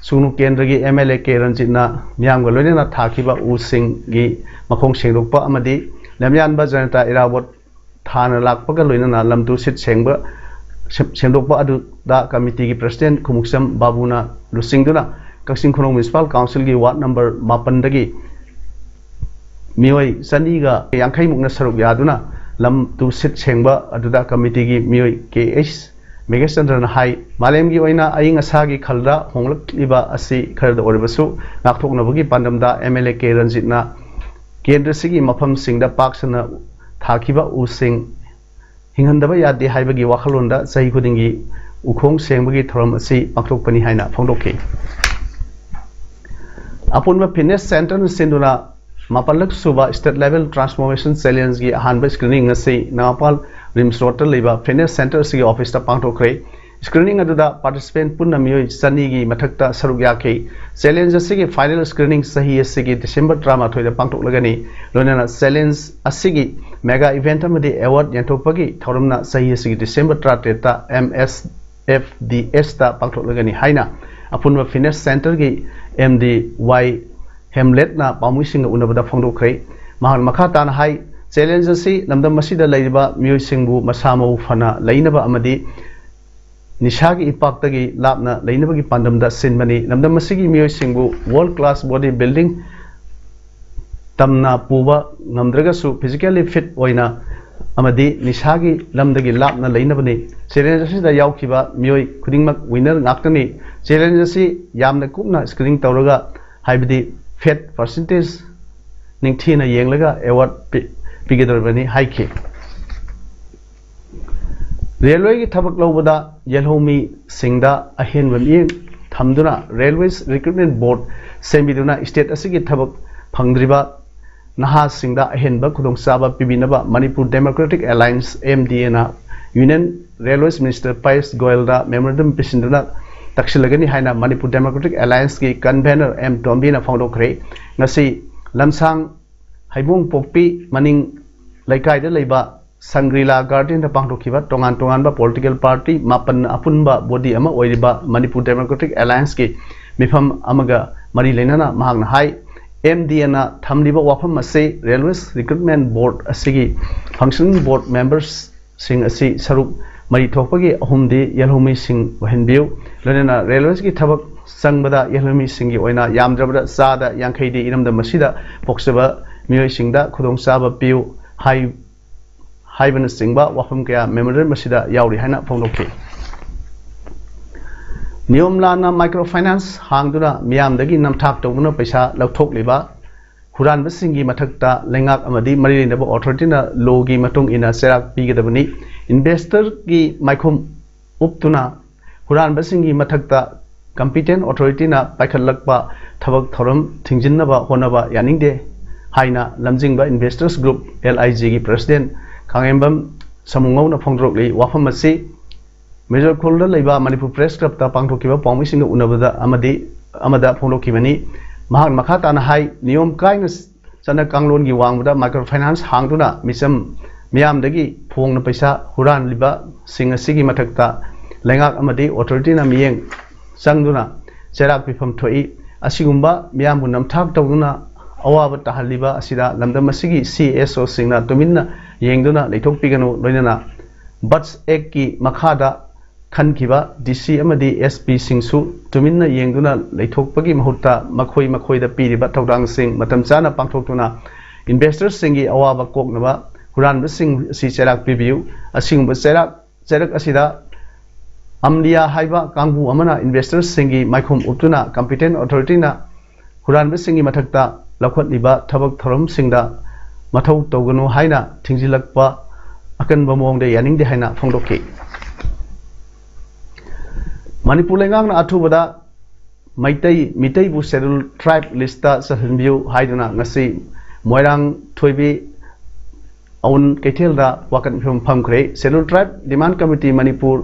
ꯁꯨꯒꯅꯨ ꯀꯦꯟꯗ꯭ꯔꯒꯤ MLA ꯀꯦ ꯔꯟꯖꯤꯠꯅ ꯃꯤꯌꯥꯝꯒ ꯂꯣꯏꯅꯅ ꯊꯥꯈꯤꯕ ꯎꯁꯤꯡꯒꯤ ꯃꯈꯣꯡ ꯁꯦꯡꯗꯣꯛꯄ ꯑꯃꯗꯤ ꯂꯝꯌꯥꯟꯕ ꯖꯅꯇꯥ ꯏꯔꯥꯕꯣꯠ ꯊꯥꯅ ꯂꯥꯛꯄꯒ ꯂꯣꯏꯅꯅ ꯂꯝ ꯇꯨ ꯁꯤꯠ ꯁꯦꯡꯕ, ꯁꯦꯝ-, ꯁꯦꯡꯗꯣꯛꯄ ꯑꯗꯨꯗ committeeꯒꯤ President ꯈꯨꯃꯨꯛꯆꯝ ꯕꯥꯕꯨꯅ ꯂꯨꯆꯤꯡꯗꯨꯅ ꯀꯛꯆꯤꯡ ꯈꯨꯅꯧ Municipal Councilꯒꯤ ward number ꯃꯥꯄꯟꯗꯒꯤ ꯃꯤꯑꯣꯏ ꯆꯅꯤꯒ ꯌꯥꯡꯈꯩ ꯃꯨꯛꯅ ꯁꯔꯨꯛ ꯌꯥꯗꯨꯅ ꯂꯝ ꯇꯨ ꯁꯤꯠ ꯁꯦꯡꯕ ꯑꯗꯨꯗ committeeꯒꯤ ꯃꯤꯑꯣꯏ ꯀꯦ ꯑꯩꯆ ꯃꯦꯘꯆꯟꯗ꯭ꯔꯅ ꯍꯥꯏ꯫ ꯃꯥꯂꯦꯝꯒꯤ ꯑꯣꯏꯅ ꯑꯏꯪ ꯑꯁꯥꯒꯤ ꯈꯜꯗ ꯍꯣꯡꯂꯛꯂꯤꯕ ꯑꯁꯤ ꯈꯔꯗ ꯑꯣꯏꯔꯕꯁꯨ ꯉꯥꯛꯊꯣꯛꯅꯕꯒꯤ ꯄꯥꯟꯗꯝꯗ MLA ꯀꯦ ꯔꯟꯖꯤꯠꯅ ꯀꯦꯟꯗ꯭ꯔꯁꯤꯒꯤ ꯃꯐꯝꯁꯤꯡꯗ ꯄꯥꯛ ꯁꯟꯅ ꯊꯥꯈꯤꯕ ꯎꯁꯤꯡ ꯍꯤꯡꯍꯟꯗꯕ ꯌꯥꯗꯦ ꯍꯥꯏꯕꯒꯤ ꯋꯥꯈꯜꯂꯣꯟꯗ ꯆꯍꯤ ꯈꯨꯗꯤꯡꯒꯤ ꯎꯈꯣꯡ ꯁꯦꯡꯕꯒꯤ ꯊꯧꯔꯝ ꯑꯁꯤ ꯄꯥꯡꯊꯣꯛꯄꯅꯤ ꯍꯥꯏꯅ ꯐꯣꯡꯗꯣꯛꯈꯤ꯫ ꯑꯄꯨꯟꯕ Fitness Centreꯅ ꯁꯤꯟꯗꯨꯅ ꯃꯥꯄꯜꯂꯛ ꯁꯨꯕ State Level Transformation Challengeꯒꯤ ꯑꯍꯥꯟꯕ screening ꯉꯁꯤ ꯅꯒꯥꯃꯄꯥꯜ RIMS Roadꯇ ꯂꯩꯕ Fitness Centre ꯑꯁꯤꯒꯤ officeꯇ ꯄꯥꯡꯊꯣꯛꯈ꯭ꯔꯦ꯫ Screening ꯑꯗꯨꯗ participant ꯄꯨꯟꯅ ꯃꯤꯑꯣꯏ ꯆꯅꯤꯒꯤ ꯃꯊꯛꯇ ꯁꯔꯨꯛ ꯌꯥꯈꯤ꯫ Challenge ꯑꯁꯤꯒꯤ final screening ꯆꯍꯤ ꯑꯁꯤꯒꯤ December ꯇꯔꯥꯃꯥꯊꯣꯏꯗ ꯄꯥꯡꯊꯣꯛꯂꯒꯅꯤ꯫ ꯂꯣꯏꯅꯅ challenge ꯑꯁꯤꯒꯤ mega event ꯑꯃꯗꯤ award ꯌꯦꯟꯊꯣꯛꯄꯒꯤ ꯊꯧꯔꯝꯅ ꯆꯍꯤ ꯑꯁꯤꯒꯤ December ꯇꯔꯥꯇꯔꯦꯠꯇ M S F D S ꯇ ꯄꯥꯡꯊꯣꯛꯂꯒꯅꯤ ꯍꯥꯏꯅ ꯑꯄꯨꯟꯕ fitness centre ꯒꯤ M D Y ꯍꯦꯝꯂꯦꯠꯅ ꯄꯥꯎꯃꯤꯁꯤꯡꯒ ꯎꯅꯕꯗ ꯐꯣꯡꯗꯣꯛꯈ꯭ꯔꯦ꯫ ꯃꯍꯥꯛꯅ ꯃꯈꯥ ꯇꯥꯅ ꯍꯥꯏ, challenge ꯑꯁꯤ ꯂꯝꯗꯝ ꯑꯁꯤꯗ ꯂꯩꯔꯤꯕ ꯃꯤꯑꯣꯏꯁꯤꯡꯕꯨ ꯃꯁꯥ ꯃꯎ ꯐꯅ ꯂꯩꯅꯕ ꯑꯃꯗꯤ ꯅꯤꯁꯥꯒꯤ ꯏꯄꯥꯛꯇꯒꯤ ꯂꯥꯞꯅ ꯂꯩꯅꯕꯒꯤ ꯄꯥꯟꯗꯝꯗ ꯁꯤꯟꯕꯅꯤ꯫ ꯂꯝꯗꯝ ꯑꯁꯤꯒꯤ ꯃꯤꯑꯣꯏꯁꯤꯡꯕꯨ world class body building ꯇꯝꯅ ꯄꯨꯕ ꯉꯝꯗ꯭ꯔꯒꯁꯨ physically fit ꯑꯣꯏꯅ ꯑꯃꯗꯤ ꯅꯤꯁꯥꯒꯤ ꯂꯝꯗꯒꯤ ꯂꯥꯞꯅ ꯂꯩꯅꯕꯅꯤ꯫ Challenge ꯑꯁꯤꯗ ꯌꯥꯎꯈꯤꯕ ꯃꯤꯑꯣꯏ ꯈꯨꯗꯤꯡꯃꯛ winner ꯉꯥꯛꯇꯅꯤ꯫ Challenge ꯑꯁꯤ ꯌꯥꯝꯅ ꯀꯨꯞꯅ screening ꯇꯧꯔꯒ, ꯍꯥꯏꯕꯗꯤ fat percentage ꯅꯤꯡꯊꯤꯅ ꯌꯦꯡꯂꯒ award ꯄꯤ-, ꯄꯤꯒꯗꯧꯔꯤꯕꯅꯤ ꯍꯥꯏꯈꯤ꯫ Railway ꯒꯤ ꯊꯕꯛ ꯂꯧꯕꯗ ꯌꯦꯜꯍꯧꯃꯤꯁꯤꯡꯗ ꯑꯍꯦꯟꯕ ꯃꯤꯠꯌꯦꯡ ꯊꯝꯗꯨꯅ Railways Recruitment Board ꯁꯦꯝꯕꯤꯗꯨꯅ state ꯑꯁꯤꯒꯤ ꯊꯕꯛ ꯐꯪꯗ꯭ꯔꯤꯕ ꯅꯍꯥꯁꯤꯡꯗ ꯑꯍꯦꯟꯕ ꯈꯨꯗꯣꯡꯆꯥꯕ ꯄꯤꯕꯤꯅꯕ Manipur Democratic Alliance, M D A ꯅ Union Railways Minister Piyush ꯒꯣꯌꯜꯗ memorandum ꯄꯤꯁꯤꯟꯗꯨꯅ ꯇꯛꯁꯤꯜꯂꯒꯅꯤ ꯍꯥꯏꯅ Manipur Democratic Alliance ꯀꯤ convener ꯑꯦꯝ ꯇꯣꯝꯕꯤꯅ ꯐꯣꯡꯗꯣꯛꯈ꯭ꯔꯦ꯫ ꯉꯁꯤ ꯂꯝꯁꯥꯡ ꯍꯩꯕꯣꯡꯄꯣꯛꯄꯤ ꯃꯅꯤꯡ ꯂꯩꯀꯥꯏꯗ ꯂꯩꯕ ꯁꯪꯒ꯭ꯔꯤꯂꯥ ꯒꯥꯔꯗꯦꯟꯗ ꯄꯥꯡꯊꯣꯛꯈꯤꯕ ꯇꯣꯉꯥꯟ ꯇꯣꯉꯥꯟꯕ political party ꯃꯥꯄꯟꯅ ꯑꯄꯨꯟꯕ body ꯑꯃ ꯑꯣꯏꯔꯤꯕ Manipur Democratic Alliance ꯀꯤ ꯃꯤꯐꯝ ꯑꯃꯒ ꯃꯔꯤ ꯂꯩꯅꯅ ꯃꯍꯥꯛꯅ ꯍꯥꯏ, M D A ꯅ ꯊꯝꯂꯤꯕ ꯋꯥꯐꯝ ꯑꯁꯤ Railways Recruitment Board ꯑꯁꯤꯒꯤ functioning board members ꯁꯤꯡ ꯑꯁꯤ ꯁꯔꯨꯛ ꯃꯔꯤ ꯊꯣꯛꯄꯒꯤ ꯑꯍꯨꯝꯗꯤ ꯌꯦꯜꯍꯧꯃꯤꯁꯤꯡ ꯑꯣꯏꯍꯟꯕꯤꯌꯨ꯫ ꯂꯣꯏꯅꯅ Railways ꯀꯤ ꯊꯕꯛ ꯆꯪꯕꯗ ꯌꯦꯜꯍꯧꯃꯤꯁꯤꯡꯒꯤ ꯑꯣꯏꯅ ꯌꯥꯝꯗ꯭ꯔꯕꯗ ꯆꯥꯗ ꯌꯥꯡꯈꯩꯗꯤ ꯏꯔꯝꯗꯝ ꯑꯁꯤꯗ ꯄꯣꯛꯆꯕ ꯃꯤꯑꯣꯏꯁꯤꯡꯗ ꯈꯨꯗꯣꯡꯆꯥꯕ ꯄꯤꯌꯨ ꯍꯥꯏ-, ꯍꯥꯏꯕꯅꯆꯤꯡꯕ ꯋꯥꯐꯝ ꯀꯌꯥ memorandum ꯑꯁꯤꯗ ꯌꯥꯎꯔꯤ ꯍꯥꯏꯅ ꯐꯣꯡꯗꯣꯛꯈꯤ꯫ ꯅꯤꯌꯣꯝ ꯂꯥꯟꯅ micro finance ꯍꯥꯡꯗꯨꯅ ꯃꯤꯌꯥꯝꯗꯒꯤ ꯅꯝꯊꯥꯛ ꯇꯧꯗꯨꯅ ꯄꯩꯁꯥ ꯂꯧꯊꯣꯛꯂꯤꯕ ꯍꯨꯔꯥꯟꯕꯁꯤꯡꯒꯤ ꯃꯊꯛꯇ ꯂꯩꯉꯥꯛ ꯑꯃꯗꯤ ꯃꯔꯤ ꯂꯩꯅꯕ authority ꯅ law ꯒꯤ ꯃꯇꯨꯡ ꯏꯟꯅ ꯆꯩꯔꯥꯛ ꯄꯤꯒꯗꯕꯅꯤ꯫ Investor ꯒꯤ ꯃꯥꯏꯈꯨꯝ ꯎꯞꯇꯨꯅ ꯍꯨꯔꯥꯟꯕꯁꯤꯡꯒꯤ ꯃꯊꯛꯇ competent authority ꯅ ꯄꯥꯏꯈꯠꯂꯛꯄ ꯊꯕꯛ ꯊꯧꯔꯝ ꯊꯤꯡꯖꯤꯟꯅꯕ ꯍꯣꯠꯅꯕ ꯌꯥꯅꯤꯡꯗꯦ ꯍꯥꯏꯅ ꯂꯝꯖꯤꯡꯕ Investors Group, L I G ꯒꯤ president ꯈꯥꯉꯦꯝꯕꯝ ꯁꯃꯨꯉꯧꯅ ꯐꯣꯡꯗꯣꯔꯛꯂꯤ꯫ ꯋꯥꯐꯝ ꯑꯁꯤ ꯃꯦꯖꯣꯔ ꯈꯨꯜꯗ ꯂꯩꯕ ꯃꯅꯤꯄꯨꯔ ꯄ꯭ꯔꯦꯁ ꯀ꯭ꯂꯕꯇ ꯄꯥꯡꯊꯣꯛꯈꯤꯕ ꯄꯥꯎꯃꯤꯁꯤꯡꯒ ꯎꯅꯕꯗ ꯑꯃꯗꯤ ꯑꯃꯗ ꯐꯣꯡꯗꯣꯛꯈꯤꯕꯅꯤ꯫ ꯃꯍꯥꯛꯅ ꯃꯈꯥ ꯇꯥꯅ ꯍꯥꯏ, ꯅꯤꯌꯣꯝ ꯀꯥꯏꯅ ꯆꯠꯅ ꯀꯥꯡꯂꯣꯟꯒꯤ ꯋꯥꯡꯃꯗ ꯃꯥꯏꯀ꯭ꯔꯣ ꯐꯥꯏꯅꯥꯟꯁ ꯍꯥꯡꯗꯨꯅ ꯃꯤꯆꯝ ꯃꯤꯌꯥꯝꯗꯒꯤ ꯐꯣꯡꯅ ꯄꯩꯁꯥ ꯍꯨꯔꯥꯟꯂꯤꯕꯁꯤꯡ ꯑꯁꯤꯒꯤ ꯃꯊꯛꯇ ꯂꯩꯉꯥꯛ ꯑꯃꯗꯤ ꯑꯣꯊꯣꯔꯤꯇꯤꯅ ꯃꯤꯠꯌꯦꯡ ꯆꯪꯗꯨꯅ ꯆꯩꯔꯥꯛ ꯄꯤꯐꯝ ꯊꯣꯛꯏ꯫ ꯑꯁꯤꯒꯨꯝꯕ ꯃꯤꯌꯥꯝꯕꯨ ꯅꯝꯊꯥꯛ ꯇꯧꯗꯨꯅ ꯑꯋꯥꯕ ꯇꯥꯍꯜꯂꯤꯕ ꯑꯁꯤꯗ ꯂꯝꯗꯝ ꯑꯁꯤꯒꯤ ꯁꯤ ꯑꯦꯁ ꯑꯣꯁꯤꯡꯅ ꯇꯨꯃꯤꯟꯅ ꯌꯦꯡꯗꯨꯅ ꯂꯩꯊꯣꯛꯄꯤꯒꯅꯨ, ꯂꯣꯏꯅꯅ ꯕꯠꯁ ꯑꯦꯛꯀꯤ ꯃꯈꯥꯗ ꯈꯟꯈꯤꯕ ꯗꯤ ꯁꯤ ꯑꯃꯗꯤ ꯑꯦꯁ ꯄꯤꯁꯤꯡꯁꯨ ꯇꯨꯃꯤꯟꯅ ꯌꯦꯡꯗꯨꯅ ꯂꯩꯊꯣꯛꯄꯒꯤ ꯃꯍꯨꯠꯇ ꯃꯈꯣꯏ ꯃꯈꯣꯏꯗ ꯄꯤꯔꯤꯕ ꯊꯧꯗꯥꯡꯁꯤꯡ ꯃꯇꯝ ꯆꯥꯅ ꯄꯥꯡꯊꯣꯛꯇꯨꯅ ꯏꯟꯚꯦꯁꯇꯔꯁꯤꯡꯒꯤ ꯑꯋꯥꯕ ꯀꯣꯛꯅꯕ ꯍꯨꯔꯥꯟꯕꯁꯤꯡ ꯑꯁꯤ ꯆꯩꯔꯥꯛ ꯄꯤꯕꯤꯌꯨ꯫ ꯑꯁꯤꯒꯨꯝꯕ ꯆꯩꯔꯥꯛ ꯆꯩꯔꯛ ꯑꯁꯤꯗ ꯑꯝꯂꯤꯌꯥ ꯍꯥꯏꯕ ꯀꯥꯡꯕꯨ ꯑꯃꯅ ꯏꯟꯚꯦꯁꯇꯔꯁꯤꯡꯒꯤ ꯃꯥꯏꯈꯨꯝ ꯎꯞꯇꯨꯅ ꯀꯝꯄꯤꯇꯦꯟ ꯑꯣꯊꯣꯔꯤꯇꯤꯅ ꯍꯨꯔꯥꯟꯕꯁꯤꯡꯒꯤ ꯃꯊꯛꯇ ꯂꯧꯈꯠꯂꯤꯕ ꯊꯕꯛ ꯊꯧꯔꯝꯁꯤꯡꯗ ꯃꯊꯧ ꯇꯧꯒꯅꯨ ꯍꯥꯏꯅ ꯊꯤꯡꯖꯤꯜꯂꯛꯄ ꯑꯀꯟꯕ ꯃꯑꯣꯡꯗ ꯌꯥꯅꯤꯡꯗꯦ ꯍꯥꯏꯅ ꯐꯣꯡꯗꯣꯛꯈꯤ꯫ ꯃꯅꯤꯄꯨꯔ ꯂꯩꯉꯥꯛꯅ ꯑꯊꯨꯕꯗ ꯃꯩꯇꯩ ꯃꯤꯇꯩꯕꯨ ꯁꯦꯗꯨꯜ ꯇ꯭ꯔꯥꯏꯕ ꯂꯤꯁꯇ ꯆꯜꯍꯟꯕꯤꯌꯨ ꯍꯥꯏꯗꯨꯅ ꯉꯁꯤ ꯃꯣꯏꯔꯥꯡ ꯊꯣꯏꯕꯤ ꯑꯎꯟ ꯀꯩꯊꯦꯜꯗ ꯋꯥꯀꯠ ꯃꯤꯐꯝ ꯐꯝꯈ꯭ꯔꯦ꯫ ꯁꯦꯗꯨꯜ ꯇ꯭ꯔꯥꯏꯕ ꯗꯤꯃꯥꯟ ꯀꯃꯤꯇꯤ ꯃꯅꯤꯄꯨꯔ,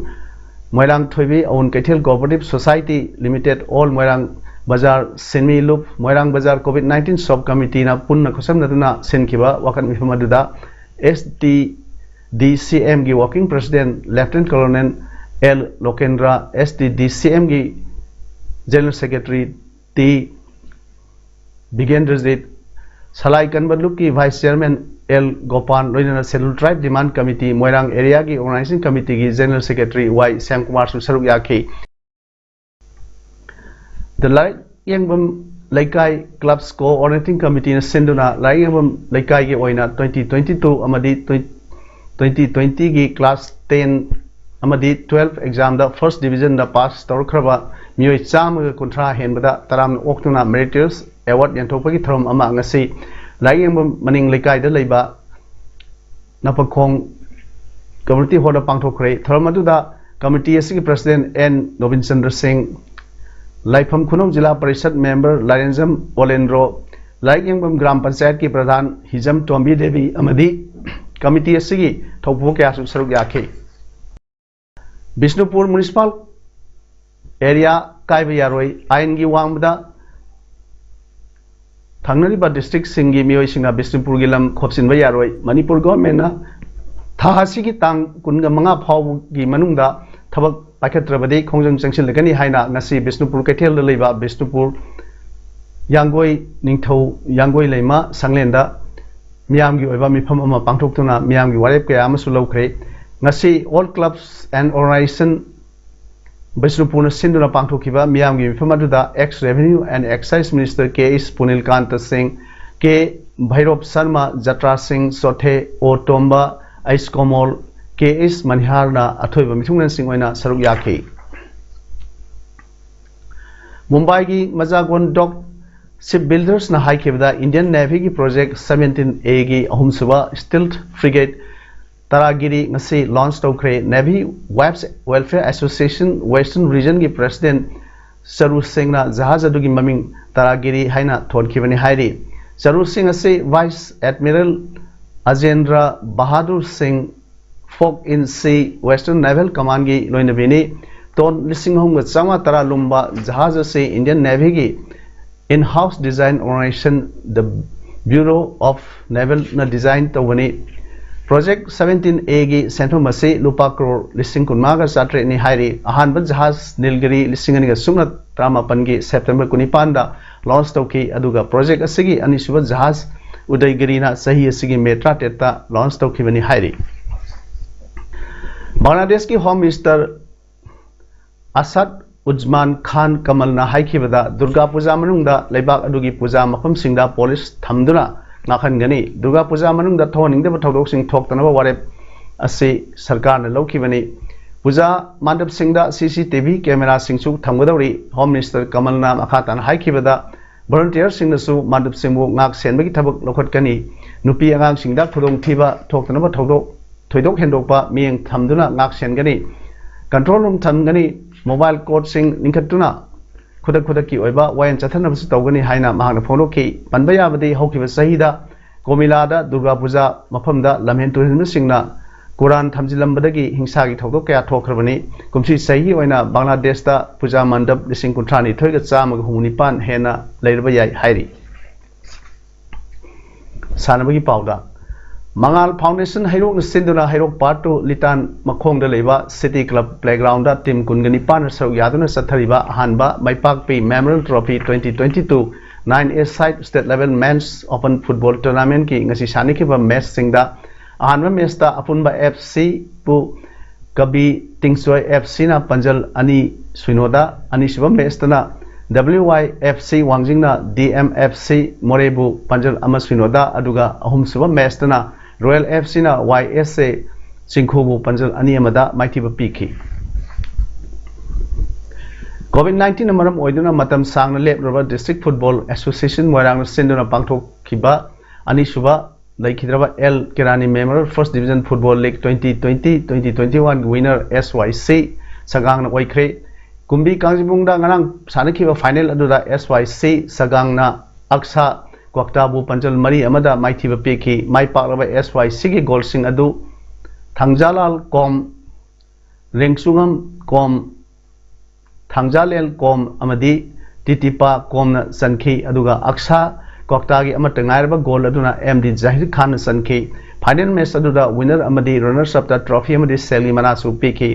ꯃꯣꯏꯔꯥꯡ ꯊꯣꯏꯕꯤ ꯑꯎꯟ ꯀꯩꯊꯦꯜ ꯀꯣꯑꯣꯄꯔꯦꯇꯤꯚ ꯁꯣꯁꯥꯏꯇꯤ ꯂꯤꯃꯤꯇꯦꯗ, ꯑꯣꯜ ꯃꯣꯏꯔꯥꯡ ꯕꯖꯥꯔ, ꯁꯤꯟꯃꯤ ꯂꯨꯞ, ꯃꯣꯏꯔꯥꯡ ꯕꯖꯥꯔ ꯀꯣꯚꯤꯗ ꯅꯥꯏꯟꯇꯤꯟ ꯁꯕ ꯀꯃꯤꯇꯤꯅ ꯄꯨꯟꯅ ꯈꯨꯠꯁꯝꯅꯗꯨꯅ ꯁꯤꯟꯈꯤꯕ ꯋꯥꯀꯠ ꯃꯤꯐꯝ ꯑꯗꯨꯗ ꯑꯦꯁ ꯇꯤ ꯗꯤ ꯁꯤ ꯑꯦꯝꯒꯤ ꯋꯥꯔꯀꯤꯡ ꯄ꯭ꯔꯦꯁꯤꯗꯦꯟꯠ ꯂꯦꯐꯇꯤꯅꯦꯟꯠ ꯀꯣꯂꯣꯅꯦꯜ ꯑꯦꯜ ꯂꯣꯀꯦꯟꯗ꯭ꯔ, ꯑꯦꯁ ꯇꯤ ꯗꯤ ꯁꯤ ꯑꯦꯝꯒꯤ ꯖꯦꯅꯔꯦꯜ ꯁꯦꯀ꯭ꯔꯦꯇꯔꯤ ꯇꯤ ꯕꯤꯒꯦꯟꯗ꯭ꯔꯖꯤꯠ, ꯁꯂꯥꯏ ꯀꯟꯕ ꯂꯨꯞꯀꯤ ꯚꯥꯏꯁ ꯆꯤꯌꯥꯔꯃꯦꯟ ꯑꯦꯜ ꯒꯣꯄꯥꯟ, ꯂꯣꯏꯅꯅ ꯁꯦꯗꯨꯜ ꯇ꯭ꯔꯥꯏꯕ ꯗꯤꯃꯥꯟ ꯀꯃꯤꯇꯤ ꯃꯣꯏꯔꯥꯡ ꯑꯦꯔꯤꯌꯥꯒꯤ ꯑꯣꯔꯒꯅꯥꯏꯖꯤꯡ ꯀꯃꯤꯇꯤꯒꯤ ꯖꯦꯅꯔꯦꯜ ꯁꯦꯀ꯭ꯔꯦꯇꯔꯤ ꯋꯥꯏ ꯁ꯭ꯌꯥꯝꯀꯨꯃꯥꯔꯁꯨ ꯁꯔꯨꯛ ꯌꯥꯈꯤ꯫ ꯗ ꯂꯥꯏꯔꯤꯛ ꯌꯦꯡꯐꯝ ꯂꯩꯀꯥꯏ ꯀ꯭ꯂꯕꯁ ꯀꯣꯑꯣꯔꯗꯤꯅꯦꯇꯤꯡ ꯀꯃꯤꯇꯤꯅ ꯁꯤꯟꯗꯨꯅ ꯂꯥꯏꯔꯤꯛ ꯌꯦꯡꯐꯝ ꯂꯩꯀꯥꯏꯒꯤ ꯑꯣꯏꯅ ꯇ꯭ꯋꯦꯟꯇꯤ ꯇ꯭ꯋꯦꯟꯇꯤ ꯇꯨ ꯑꯃꯗꯤ ꯇ꯭ꯋꯦꯟꯇꯤ ꯇ꯭ꯋꯦꯟꯇꯤꯒꯤ ꯀ꯭ꯂꯥꯁ ꯇꯦꯟ ꯑꯃꯗꯤ ꯇꯨꯋꯦꯜꯐ ꯑꯦꯛꯖꯥꯝꯗ ꯐꯥꯔꯁ ꯗꯤꯕꯤꯖꯟꯗ ꯄꯥꯁ ꯇꯧꯔꯛꯈ꯭ꯔꯕ ꯃꯤꯑꯣꯏ ꯆꯥꯝꯃꯒ ꯀꯨꯟꯊ꯭ꯔꯥ ꯍꯦꯟꯕꯗ ꯇꯔꯥꯝꯅ ꯑꯣꯛꯇꯨꯅ ꯃꯦꯔꯤꯇꯣꯔꯤꯌꯁ ꯑꯦꯋꯥꯔꯗ ꯌꯦꯟꯊꯣꯛꯄꯒꯤ ꯊꯧꯔꯝ ꯑꯃ ꯉꯁꯤ ꯂꯥꯏꯔꯤꯛ ꯌꯦꯡꯐꯝ ꯃꯅꯤꯡ ꯂꯩꯀꯥꯏꯗ ꯂꯩꯕ ꯅꯄꯈꯣꯡ ꯀꯝꯃ꯭ꯌꯨꯅꯤꯇꯤ ꯍꯣꯜꯗ ꯄꯥꯡꯊꯣꯛꯈ꯭ꯔꯦ꯫ ꯊꯧꯔꯝ ꯑꯗꯨꯗ ꯀꯝꯃꯤꯇꯤ ꯑꯁꯤꯒꯤ ꯄ꯭ꯔꯁꯤꯗꯦꯟꯠ ꯑꯦꯟ ꯒꯣꯕꯤꯟꯆꯟꯗ꯭ꯔ ꯁꯤꯡ, ꯂꯥꯏꯐꯝ ꯈꯨꯅꯧ ꯖꯤꯂꯥ ꯄꯔꯤꯁꯠ ꯃꯦꯝꯕꯔ ꯂꯥꯏꯔꯦꯟꯖꯝ ꯑꯣꯂꯦꯟꯗ꯭ꯔꯣ, ꯂꯥꯏꯔꯤꯛ ꯌꯦꯡꯐꯝ ꯒ꯭ꯔꯥꯝ ꯄꯟꯆꯥꯌꯠꯀꯤ ꯄ꯭ꯔꯙꯥꯟ ꯍꯤꯖꯝ ꯇꯣꯝꯕꯤ ꯗꯦꯕꯤ ꯑꯃꯗꯤ ꯀꯝꯃꯤꯇꯤ ꯑꯁꯤꯒꯤ ꯊꯧꯄꯨ ꯀꯌꯥꯁꯨ ꯁꯔꯨꯛ ꯌꯥꯈꯤ꯫ ꯕꯤꯁꯅꯨꯄꯨꯔ ꯃ꯭ꯌꯨꯅꯤꯁꯤꯄꯥꯜ ꯑꯦꯔꯤꯌꯥ ꯀꯥꯏꯕ ꯌꯥꯔꯣꯏ꯫ ꯑꯥꯏꯟꯒꯤ ꯋꯥꯡꯃꯗ ꯊꯪꯅꯔꯤꯕ ꯗꯤꯁꯇ꯭ꯔꯤꯛꯁꯤꯡꯒꯤ ꯃꯤꯑꯣꯏꯁꯤꯡꯅ ꯕꯤꯁꯅꯨꯄꯨꯔꯒꯤ ꯂꯝ ꯈꯣꯞꯆꯤꯟꯕ ꯌꯥꯔꯣꯏ꯫ ꯃꯅꯤꯄꯨꯔ ꯒꯣꯚꯔꯟꯃꯦꯟꯠꯅ ꯊꯥ ꯑꯁꯤꯒꯤ ꯇꯥꯡ ꯀꯨꯟꯒ ꯃꯉꯥ ꯐꯥꯎꯕꯒꯤ ꯃꯅꯨꯡꯗ ꯊꯕꯛ ꯄꯥꯏꯈꯠꯇ꯭ꯔꯕꯗꯤ ꯈꯣꯡꯖꯪ ꯆꯪꯁꯤꯜꯂꯒꯅꯤ ꯍꯥꯏꯅ ꯉꯁꯤ ꯕꯤꯁꯅꯨꯄꯨꯔ ꯀꯩꯊꯦꯜꯗ ꯂꯩꯕ ꯕꯤꯁꯅꯨꯄꯨꯔ ꯌꯥꯡꯒꯣꯏ ꯅꯤꯡꯊꯧ ꯌꯥꯡꯒꯣꯏ ꯂꯩꯃ ꯁꯪꯂꯦꯟꯗ ꯃꯤꯌꯥꯝꯒꯤ ꯑꯣꯏꯕ ꯃꯤꯐꯝ ꯑꯃ ꯄꯥꯡꯊꯣꯛꯇꯨꯅ ꯃꯤꯌꯥꯝꯒꯤ ꯋꯥꯔꯦꯞ ꯀꯌꯥ ꯑꯃꯁꯨ ꯂꯧꯈ꯭ꯔꯦ꯫ ꯉꯁꯤ All Clubs and Organization ꯕꯤꯁꯅꯨꯄꯨꯔꯅ ꯁꯤꯟꯗꯨꯅ ꯄꯥꯡꯊꯣꯛꯈꯤꯕ ꯃꯤꯌꯥꯝꯒꯤ ꯃꯤꯐꯝ ꯑꯗꯨꯗ ex Revenue and Excise Minister ꯀꯦ ꯑꯦꯁ ꯄꯨꯅꯤꯜꯀꯥꯟꯇ ꯁꯤꯡ, ꯀꯦ ꯚꯩꯔꯣꯞ ꯁꯔꯃ, ꯖꯇ꯭ꯔꯥ ꯁꯤꯡ ꯆꯣꯊꯦ, ꯑꯣ ꯇꯣꯝꯕ, ꯑꯩꯁ ꯀꯣꯃꯣꯜ, ꯀꯦ ꯑꯦꯁ ꯃꯅꯤꯍꯥꯔꯅ ꯑꯊꯣꯏꯕ ꯃꯤꯊꯨꯡꯂꯦꯟꯁꯤꯡ ꯑꯣꯏꯅ ꯁꯔꯨꯛ ꯌꯥꯈꯤ꯫ ꯃꯨꯝꯕꯥꯏꯒꯤ ꯃꯖꯥꯒꯣꯟ ꯗꯣꯛ ꯁꯤꯞ ꯕꯤꯜꯗꯔꯁꯅ ꯍꯥꯏꯈꯤꯕꯗ Indian Navyꯒꯤ Project seventeen Aꯒꯤ ꯑꯍꯨꯝꯁꯨꯕ stealth frigate ꯇꯔꯥꯒꯤꯔꯤ ꯉꯁꯤ ꯂꯣꯟꯆ ꯇꯧꯈ꯭ꯔꯦ꯫ Navy Wives Welfare Association Western Regionꯒꯤ President ꯆꯔꯨ ꯁꯤꯡꯅ ꯖꯍꯥꯖ ꯑꯗꯨꯒꯤ ꯃꯃꯤꯡ ꯇꯔꯥꯒꯤꯔꯤ ꯍꯥꯏꯅ ꯊꯣꯟꯈꯤꯕꯅꯤ ꯍꯥꯏꯔꯤ꯫ ꯆꯔꯨ ꯁꯤꯡ ꯑꯁꯤ Vice Admiral ꯑꯖꯦꯟꯗ꯭ꯔ ꯕꯍꯥꯗꯨꯔ ꯁꯤꯡ, Fog in Sea Western Naval Commandꯒꯤ ꯂꯣꯏꯅꯕꯤꯅꯤ꯫ ꯇꯣꯟ ꯂꯤꯁꯤꯡ ꯑꯍꯨꯝꯒ ꯆꯥꯝꯃꯉꯥ ꯇꯔꯥ ꯂꯨꯝꯕ ꯖꯍꯥꯖ ꯑꯁꯤ Indian Navyꯒꯤ in-house design organization, the Bureau of Navalꯅ design ꯇꯧꯕꯅꯤ꯫ Project seventeen Aꯒꯤ ꯁꯦꯟꯐꯝ ꯑꯁꯤ ꯂꯨꯄꯥ ꯀ꯭ꯔꯣꯔ ꯂꯤꯁꯤꯡ ꯀꯨꯟꯃꯉꯥꯒ ꯆꯥꯇ꯭ꯔꯦꯠꯅꯤ ꯍꯥꯏꯔꯤ꯫ ꯑꯍꯥꯟꯕ ꯖꯍꯥꯖ ꯅꯤꯜꯒꯤꯔꯤ ꯂꯤꯁꯤꯡ ꯑꯅꯤꯒ ꯁꯨꯞꯅ ꯇꯔꯥꯃꯥꯄꯟꯒꯤ September ꯀꯨꯟꯅꯤꯄꯥꯟꯗ ꯂꯣꯟꯆ ꯇꯧꯈꯤ, ꯑꯗꯨꯒ project ꯑꯁꯤꯒꯤ ꯑꯅꯤꯁꯨꯕ ꯖꯍꯥꯖ ꯎꯗꯩꯒꯤꯔꯤꯅ ꯆꯍꯤ ꯑꯁꯤꯒꯤ ꯃꯦ ꯇꯔꯥꯇꯔꯦꯠꯇ ꯂꯣꯟꯆ ꯇꯧꯈꯤꯕꯅꯤ ꯍꯥꯏꯔꯤ꯫ ꯕꯪꯒ꯭ꯂꯥꯗꯦꯁꯀꯤ Home Minister ꯑꯁꯥꯗ ꯎꯖꯃꯥꯟ ꯈꯥꯟ ꯀꯃꯜꯅ ꯍꯥꯏꯈꯤꯕꯗ, ꯗꯨꯔꯒꯥ ꯄꯨꯖꯥ ꯃꯅꯨꯡꯗ ꯂꯩꯕꯥꯛ ꯑꯗꯨꯒꯤ ꯄꯨꯖꯥ ꯃꯐꯝꯁꯤꯡꯗ ꯄꯨꯂꯤꯁ ꯊꯝꯗꯨꯅ ꯉꯥꯛꯍꯟꯒꯅꯤ꯫ ꯗꯨꯔꯒꯥ ꯄꯨꯖꯥ ꯃꯅꯨꯡꯗ ꯊꯣꯛꯍꯟꯅꯤꯡꯗꯕ ꯊꯧꯗꯣꯛꯁꯤꯡ ꯊꯣꯛꯇꯅꯕ ꯋꯥꯔꯦꯞ ꯑꯁꯤ ꯁꯔꯀꯥꯔꯅ ꯂꯧꯈꯤꯕꯅꯤ꯫ ꯄꯨꯖꯥ ꯃꯥꯟꯗꯞꯁꯤꯡꯗ ꯁꯤ ꯁꯤ ꯇꯤ ꯚꯤ ꯀꯦꯃꯦꯔꯥꯁꯤꯡꯁꯨ ꯊꯝꯒꯗꯧꯔꯤ꯫ Home Minister ꯀꯃꯜꯅ ꯃꯈꯥ ꯇꯥꯅ ꯍꯥꯏꯈꯤꯕꯗ, ꯚꯣꯂꯨꯟꯇꯤꯌꯔꯁꯤꯡꯅꯁꯨ ꯃꯥꯟꯗꯞꯁꯤꯡꯕꯨ ꯉꯥꯛ ꯁꯦꯟꯕꯒꯤ ꯊꯕꯛ ꯂꯧꯈꯠꯀꯅꯤ꯫ ꯅꯨꯄꯤ ꯑꯉꯥꯡꯁꯤꯡꯗ ꯈꯨꯗꯣꯡꯊꯤꯕ ꯊꯣꯛꯇꯅꯕ ꯊꯧꯗꯣꯛ ꯊꯣꯏꯗꯣꯛ ꯍꯦꯟꯗꯣꯛꯄ ꯃꯤꯠꯌꯦꯡ ꯊꯝꯗꯨꯅ ꯉꯥꯛ ꯁꯦꯟꯒꯅꯤ꯫ Control room ꯊꯝꯒꯅꯤ꯫ Mobile courtꯁꯤꯡ ꯂꯤꯡꯈꯠꯇꯨꯅ ꯈꯨꯗꯛ ꯈꯨꯗꯛꯀꯤ ꯑꯣꯏꯕ ꯋꯥꯌꯦꯜ ꯆꯠꯊꯅꯕꯁꯨ ꯇꯧꯒꯅꯤ ꯍꯥꯏꯅ ꯃꯍꯥꯛꯅ ꯐꯣꯡꯗꯣꯛꯈꯤ꯫ ꯄꯟꯕ ꯌꯥꯕꯗꯤ, ꯍꯧꯈꯤꯕ ꯆꯍꯤꯗ ꯀꯣꯃꯤꯂꯥꯗ ꯗꯨꯔꯒꯥ ꯄꯨꯖꯥ ꯃꯐꯝꯗ ꯂꯝꯍꯦꯟ ꯇꯨꯍꯦꯟꯕꯁꯤꯡꯅ ꯀꯨꯔꯥꯟ ꯊꯝꯖꯤꯜꯂꯝꯕꯗꯒꯤ ꯍꯤꯡꯁꯥꯒꯤ ꯊꯧꯗꯣꯛ ꯀꯌꯥ ꯊꯣꯛꯈ꯭ꯔꯕꯅꯤ꯫ ꯀꯨꯝꯁꯤ ꯆꯍꯤꯒꯤ ꯑꯣꯏꯅ ꯕꯪꯒ꯭ꯂꯥꯗꯦꯁꯇ ꯄꯨꯖꯥ ꯃꯟꯗꯞ ꯂꯤꯁꯤꯡ ꯀꯨꯟꯊ꯭ꯔꯥ ꯅꯤꯊꯣꯏꯒ ꯆꯥꯝꯃꯒ ꯍꯨꯝꯐꯨ ꯅꯤꯄꯥꯟ ꯍꯦꯟꯅ ꯂꯩꯔꯕ ꯌꯥꯏ ꯍꯥꯏꯔꯤ꯫ ꯁꯥꯟꯅꯕꯒꯤ ꯄꯥꯎꯗ, ꯃꯉꯥꯜ ꯐꯥꯎꯟꯗꯦꯁꯟ ꯍꯩꯔꯣꯛꯅ ꯁꯤꯟꯗꯨꯅ ꯍꯩꯔꯣꯛ ꯄꯥꯔꯠ ꯇꯨ ꯂꯤꯇꯥꯟ ꯃꯈꯣꯡꯗ ꯂꯩꯕ ꯁꯤꯇꯤ ꯀ꯭ꯂꯕ ꯄ꯭ꯂꯦꯒ꯭ꯔꯥꯎꯟꯗ ꯇꯤꯝ ꯀꯨꯟꯒ ꯅꯤꯄꯥꯟꯅ ꯁꯔꯨꯛ ꯌꯥꯗꯨꯅ ꯆꯠꯊꯔꯤꯕ ꯑꯍꯥꯟꯕ ꯃꯥꯏꯄꯥꯛꯄꯤ memorial trophy twenty twenty two nine A side state level men's open football tournamentꯀꯤ ꯉꯁꯤ ꯁꯥꯟꯅꯈꯤꯕ ꯃꯦꯆꯁꯤꯡꯗ ꯑꯍꯥꯟꯕ ꯃꯦꯆꯇ ꯑꯄꯨꯟꯕ ꯑꯦꯐ ꯁꯤꯕꯨ ꯀꯕꯤ ꯇꯤꯡꯁꯣꯏ ꯑꯦꯐ ꯁꯤꯅ ꯄꯥꯟꯖꯜ ꯑꯅꯤ ꯁꯨꯏꯅꯣꯗ, ꯑꯅꯤꯁꯨꯕ ꯃꯦꯆꯇꯅ ꯗꯕ꯭ꯂꯤꯎ ꯋꯥꯏ F C ꯋꯥꯡꯖꯤꯡꯅ D M F C ꯃꯣꯔꯦꯕꯨ ꯄꯥꯟꯖꯜ ꯑꯃ ꯁꯨꯏꯅꯣꯗ, ꯑꯗꯨꯒ ꯑꯍꯨꯝꯁꯨꯕ ꯃꯦꯆꯇꯅ ꯔꯣꯌꯦꯜ ꯑꯦꯐ ꯁꯤꯅ ꯋꯥꯏ ꯑꯦꯁ ꯑꯦ ꯆꯤꯡꯈꯨꯕꯨ ꯄꯥꯟꯖꯜ ꯑꯅꯤ ꯑꯃꯗ ꯃꯥꯏꯊꯤꯕ ꯄꯤꯈꯤ꯫ ꯀꯣꯚꯤꯗ ꯅꯥꯏꯟꯇꯤꯟꯅ ꯃꯔꯝ ꯑꯣꯏꯗꯨꯅ ꯃꯇꯝ ꯁꯥꯡꯅ ꯂꯦꯞꯂꯨꯔꯕ ꯗꯤꯁꯇ꯭ꯔꯤꯛ ꯐꯨꯠꯕꯣꯜ ꯑꯦꯁꯣꯁꯤꯌꯦꯁꯟ ꯃꯣꯏꯔꯥꯡꯅ ꯁꯤꯟꯗꯨꯅ ꯄꯥꯡꯊꯣꯛꯈꯤꯕ ꯑꯅꯤꯁꯨꯕ ꯂꯩꯈꯤꯗ꯭ꯔꯕ L Kirani memorial first division football league twenty twenty twenty twenty one winner S Y C ꯁꯒꯥꯡꯅ ꯑꯣꯏꯈ꯭ꯔꯦ꯫ ꯀꯨꯝꯕꯤ ꯀꯥꯡꯖꯤꯡꯕꯨꯡꯗ ꯉꯔꯥꯡ ꯁꯥꯟꯅꯈꯤꯕ ꯐꯥꯏꯅꯦꯜ ꯑꯗꯨꯗ S Y C ꯁꯒꯥꯡꯅ ꯑꯛꯁꯥ ꯀ꯭ꯋꯥꯛꯇꯥꯕꯨ ꯄꯥꯟꯖꯜ ꯃꯔꯤ ꯑꯃꯗ ꯃꯥꯏꯊꯤꯕ ꯄꯤꯈꯤ꯫ ꯃꯥꯏ ꯄꯥꯛꯂꯕ S Y C ꯒꯤ ꯒꯣꯜꯁꯤꯡ ꯑꯗꯨ ꯊꯥꯡꯖꯥꯂꯥꯜ ꯀꯣꯝ, ꯔꯦꯡꯆꯨꯉꯝ ꯀꯣꯝ, ꯊꯥꯡꯖꯥꯂꯦꯜ ꯀꯣꯝ ꯑꯃꯗꯤ ꯇꯤꯇꯤꯄꯥ ꯀꯣꯝꯅ ꯆꯟꯈꯤ, ꯑꯗꯨꯒ ꯑꯛꯁꯥ ꯀ꯭ꯋꯥꯛꯇꯥꯒꯤ ꯑꯃꯠꯇ ꯉꯥꯏꯔꯕ ꯒꯣꯜ ꯑꯗꯨꯅ ꯑꯦꯝ ꯗꯤ ꯖꯍꯤꯔ ꯈꯥꯟꯅ ꯆꯟꯈꯤ꯫ ꯐꯥꯏꯅꯦꯜ ꯃꯦꯆ ꯑꯗꯨꯗ ꯋꯤꯅꯔ ꯑꯃꯗꯤ ꯔꯅꯔꯁ ꯑꯞꯇ ꯇ꯭ꯔꯣꯐꯤ ꯑꯃꯗꯤ ꯁꯦꯜꯒꯤ ꯃꯅꯥꯁꯨ ꯄꯤꯈꯤ꯫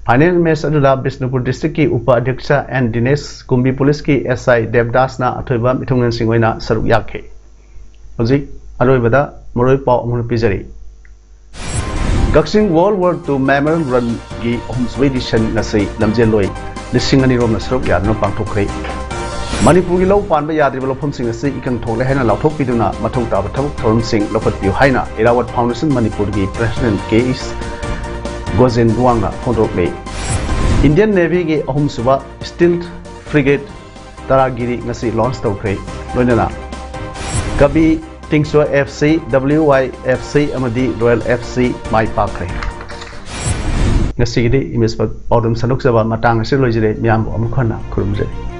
ꯐꯥꯏꯅꯦꯜ ꯃꯦꯆ ꯑꯗꯨꯗ ꯕꯤꯁꯅꯨꯄꯨꯔ ꯗꯤꯁꯇ꯭ꯔꯤꯛꯀꯤ ꯎꯄ ꯑꯙ꯭ꯌꯛꯁ ꯑꯦꯟ ꯗꯤꯅꯦꯁ, ꯀꯨꯝꯕꯤ ꯄꯨꯂꯤꯁꯀꯤ S I ꯗꯦꯕꯗꯥꯁꯅ ꯑꯊꯣꯏꯕ ꯃꯤꯊꯨꯡꯂꯦꯟꯁꯤꯡ ꯑꯣꯏꯅ ꯁꯔꯨꯛ ꯌꯥꯈꯤ꯫ ꯍꯧꯖꯤꯛ ꯑꯔꯣꯏꯕꯗ ꯃꯔꯨꯑꯣꯏ ꯄꯥꯎ ꯑꯃꯨꯛ ꯄꯤꯖꯔꯤ꯫ ꯀꯛꯆꯤꯡ World War two Memorial Runꯒꯤ ꯑꯍꯨꯝꯁꯨꯕ edition ꯉꯁꯤ ꯂꯝꯖꯦꯜꯂꯣꯏ ꯂꯤꯁꯤꯡ ꯑꯅꯤ ꯔꯣꯝꯅ ꯁꯔꯨꯛ ꯌꯥꯗꯨꯅ ꯄꯥꯡꯊꯣꯛꯈ꯭ꯔꯦ꯫ ꯃꯅꯤꯄꯨꯔꯒꯤ ꯂꯧ ꯄꯥꯟꯕ ꯌꯥꯗ꯭ꯔꯤꯕ ꯂꯧꯐꯝꯁꯤꯡ ꯑꯁꯤ ꯏꯀꯪ ꯊꯣꯛꯂꯦ ꯍꯥꯏꯅ ꯂꯥꯎꯊꯣꯛꯄꯤꯗꯨꯅ ꯃꯊꯧ ꯇꯥꯕ ꯊꯕꯛ ꯊꯧꯔꯝꯁꯤꯡ ꯂꯧꯈꯠꯄꯤꯌꯨ ꯍꯥꯏꯅ ꯏꯔꯥꯋꯠ ꯐꯥꯎꯟꯗꯦꯁꯟ ꯃꯅꯤꯄꯨꯔꯒꯤ ꯄ꯭ꯔꯦꯁꯤꯗꯦꯟꯠ ꯀꯦ ꯏꯁ ꯒꯣꯖꯦꯟ ꯂꯨꯋꯥꯡꯅ ꯐꯣꯡꯗꯣꯔꯛꯂꯤ꯫ ꯏꯟꯗꯤꯌꯟ ꯅꯦꯚꯤꯒꯤ ꯑꯍꯨꯝꯁꯨꯕ stealth frigate ꯇꯔꯥꯒꯤꯔꯤ ꯉꯁꯤ ꯂꯣꯟꯆ ꯇꯧꯈ꯭ꯔꯦ꯫ ꯂꯣꯏꯅꯅ ꯀꯕꯤ ꯇꯤꯡꯁꯣ F C, W Y F C ꯑꯃꯗꯤ ꯔꯣꯌꯦꯜ F C ꯃꯥꯏ ꯄꯥꯛꯈ꯭ꯔꯦ꯫ ꯉꯁꯤꯒꯤꯗꯤ ꯏꯃꯦꯖ ꯄꯥꯎꯗꯝ ꯁꯟꯗꯣꯛꯆꯕ ꯃꯇꯥꯡ ꯑꯁꯤꯗ ꯂꯣꯏꯖꯔꯦ꯫ ꯃꯤꯌꯥꯝꯕꯨ ꯑꯃꯨꯛ ꯍꯟꯅ ꯈꯨꯔꯨꯝꯖꯔꯤ꯫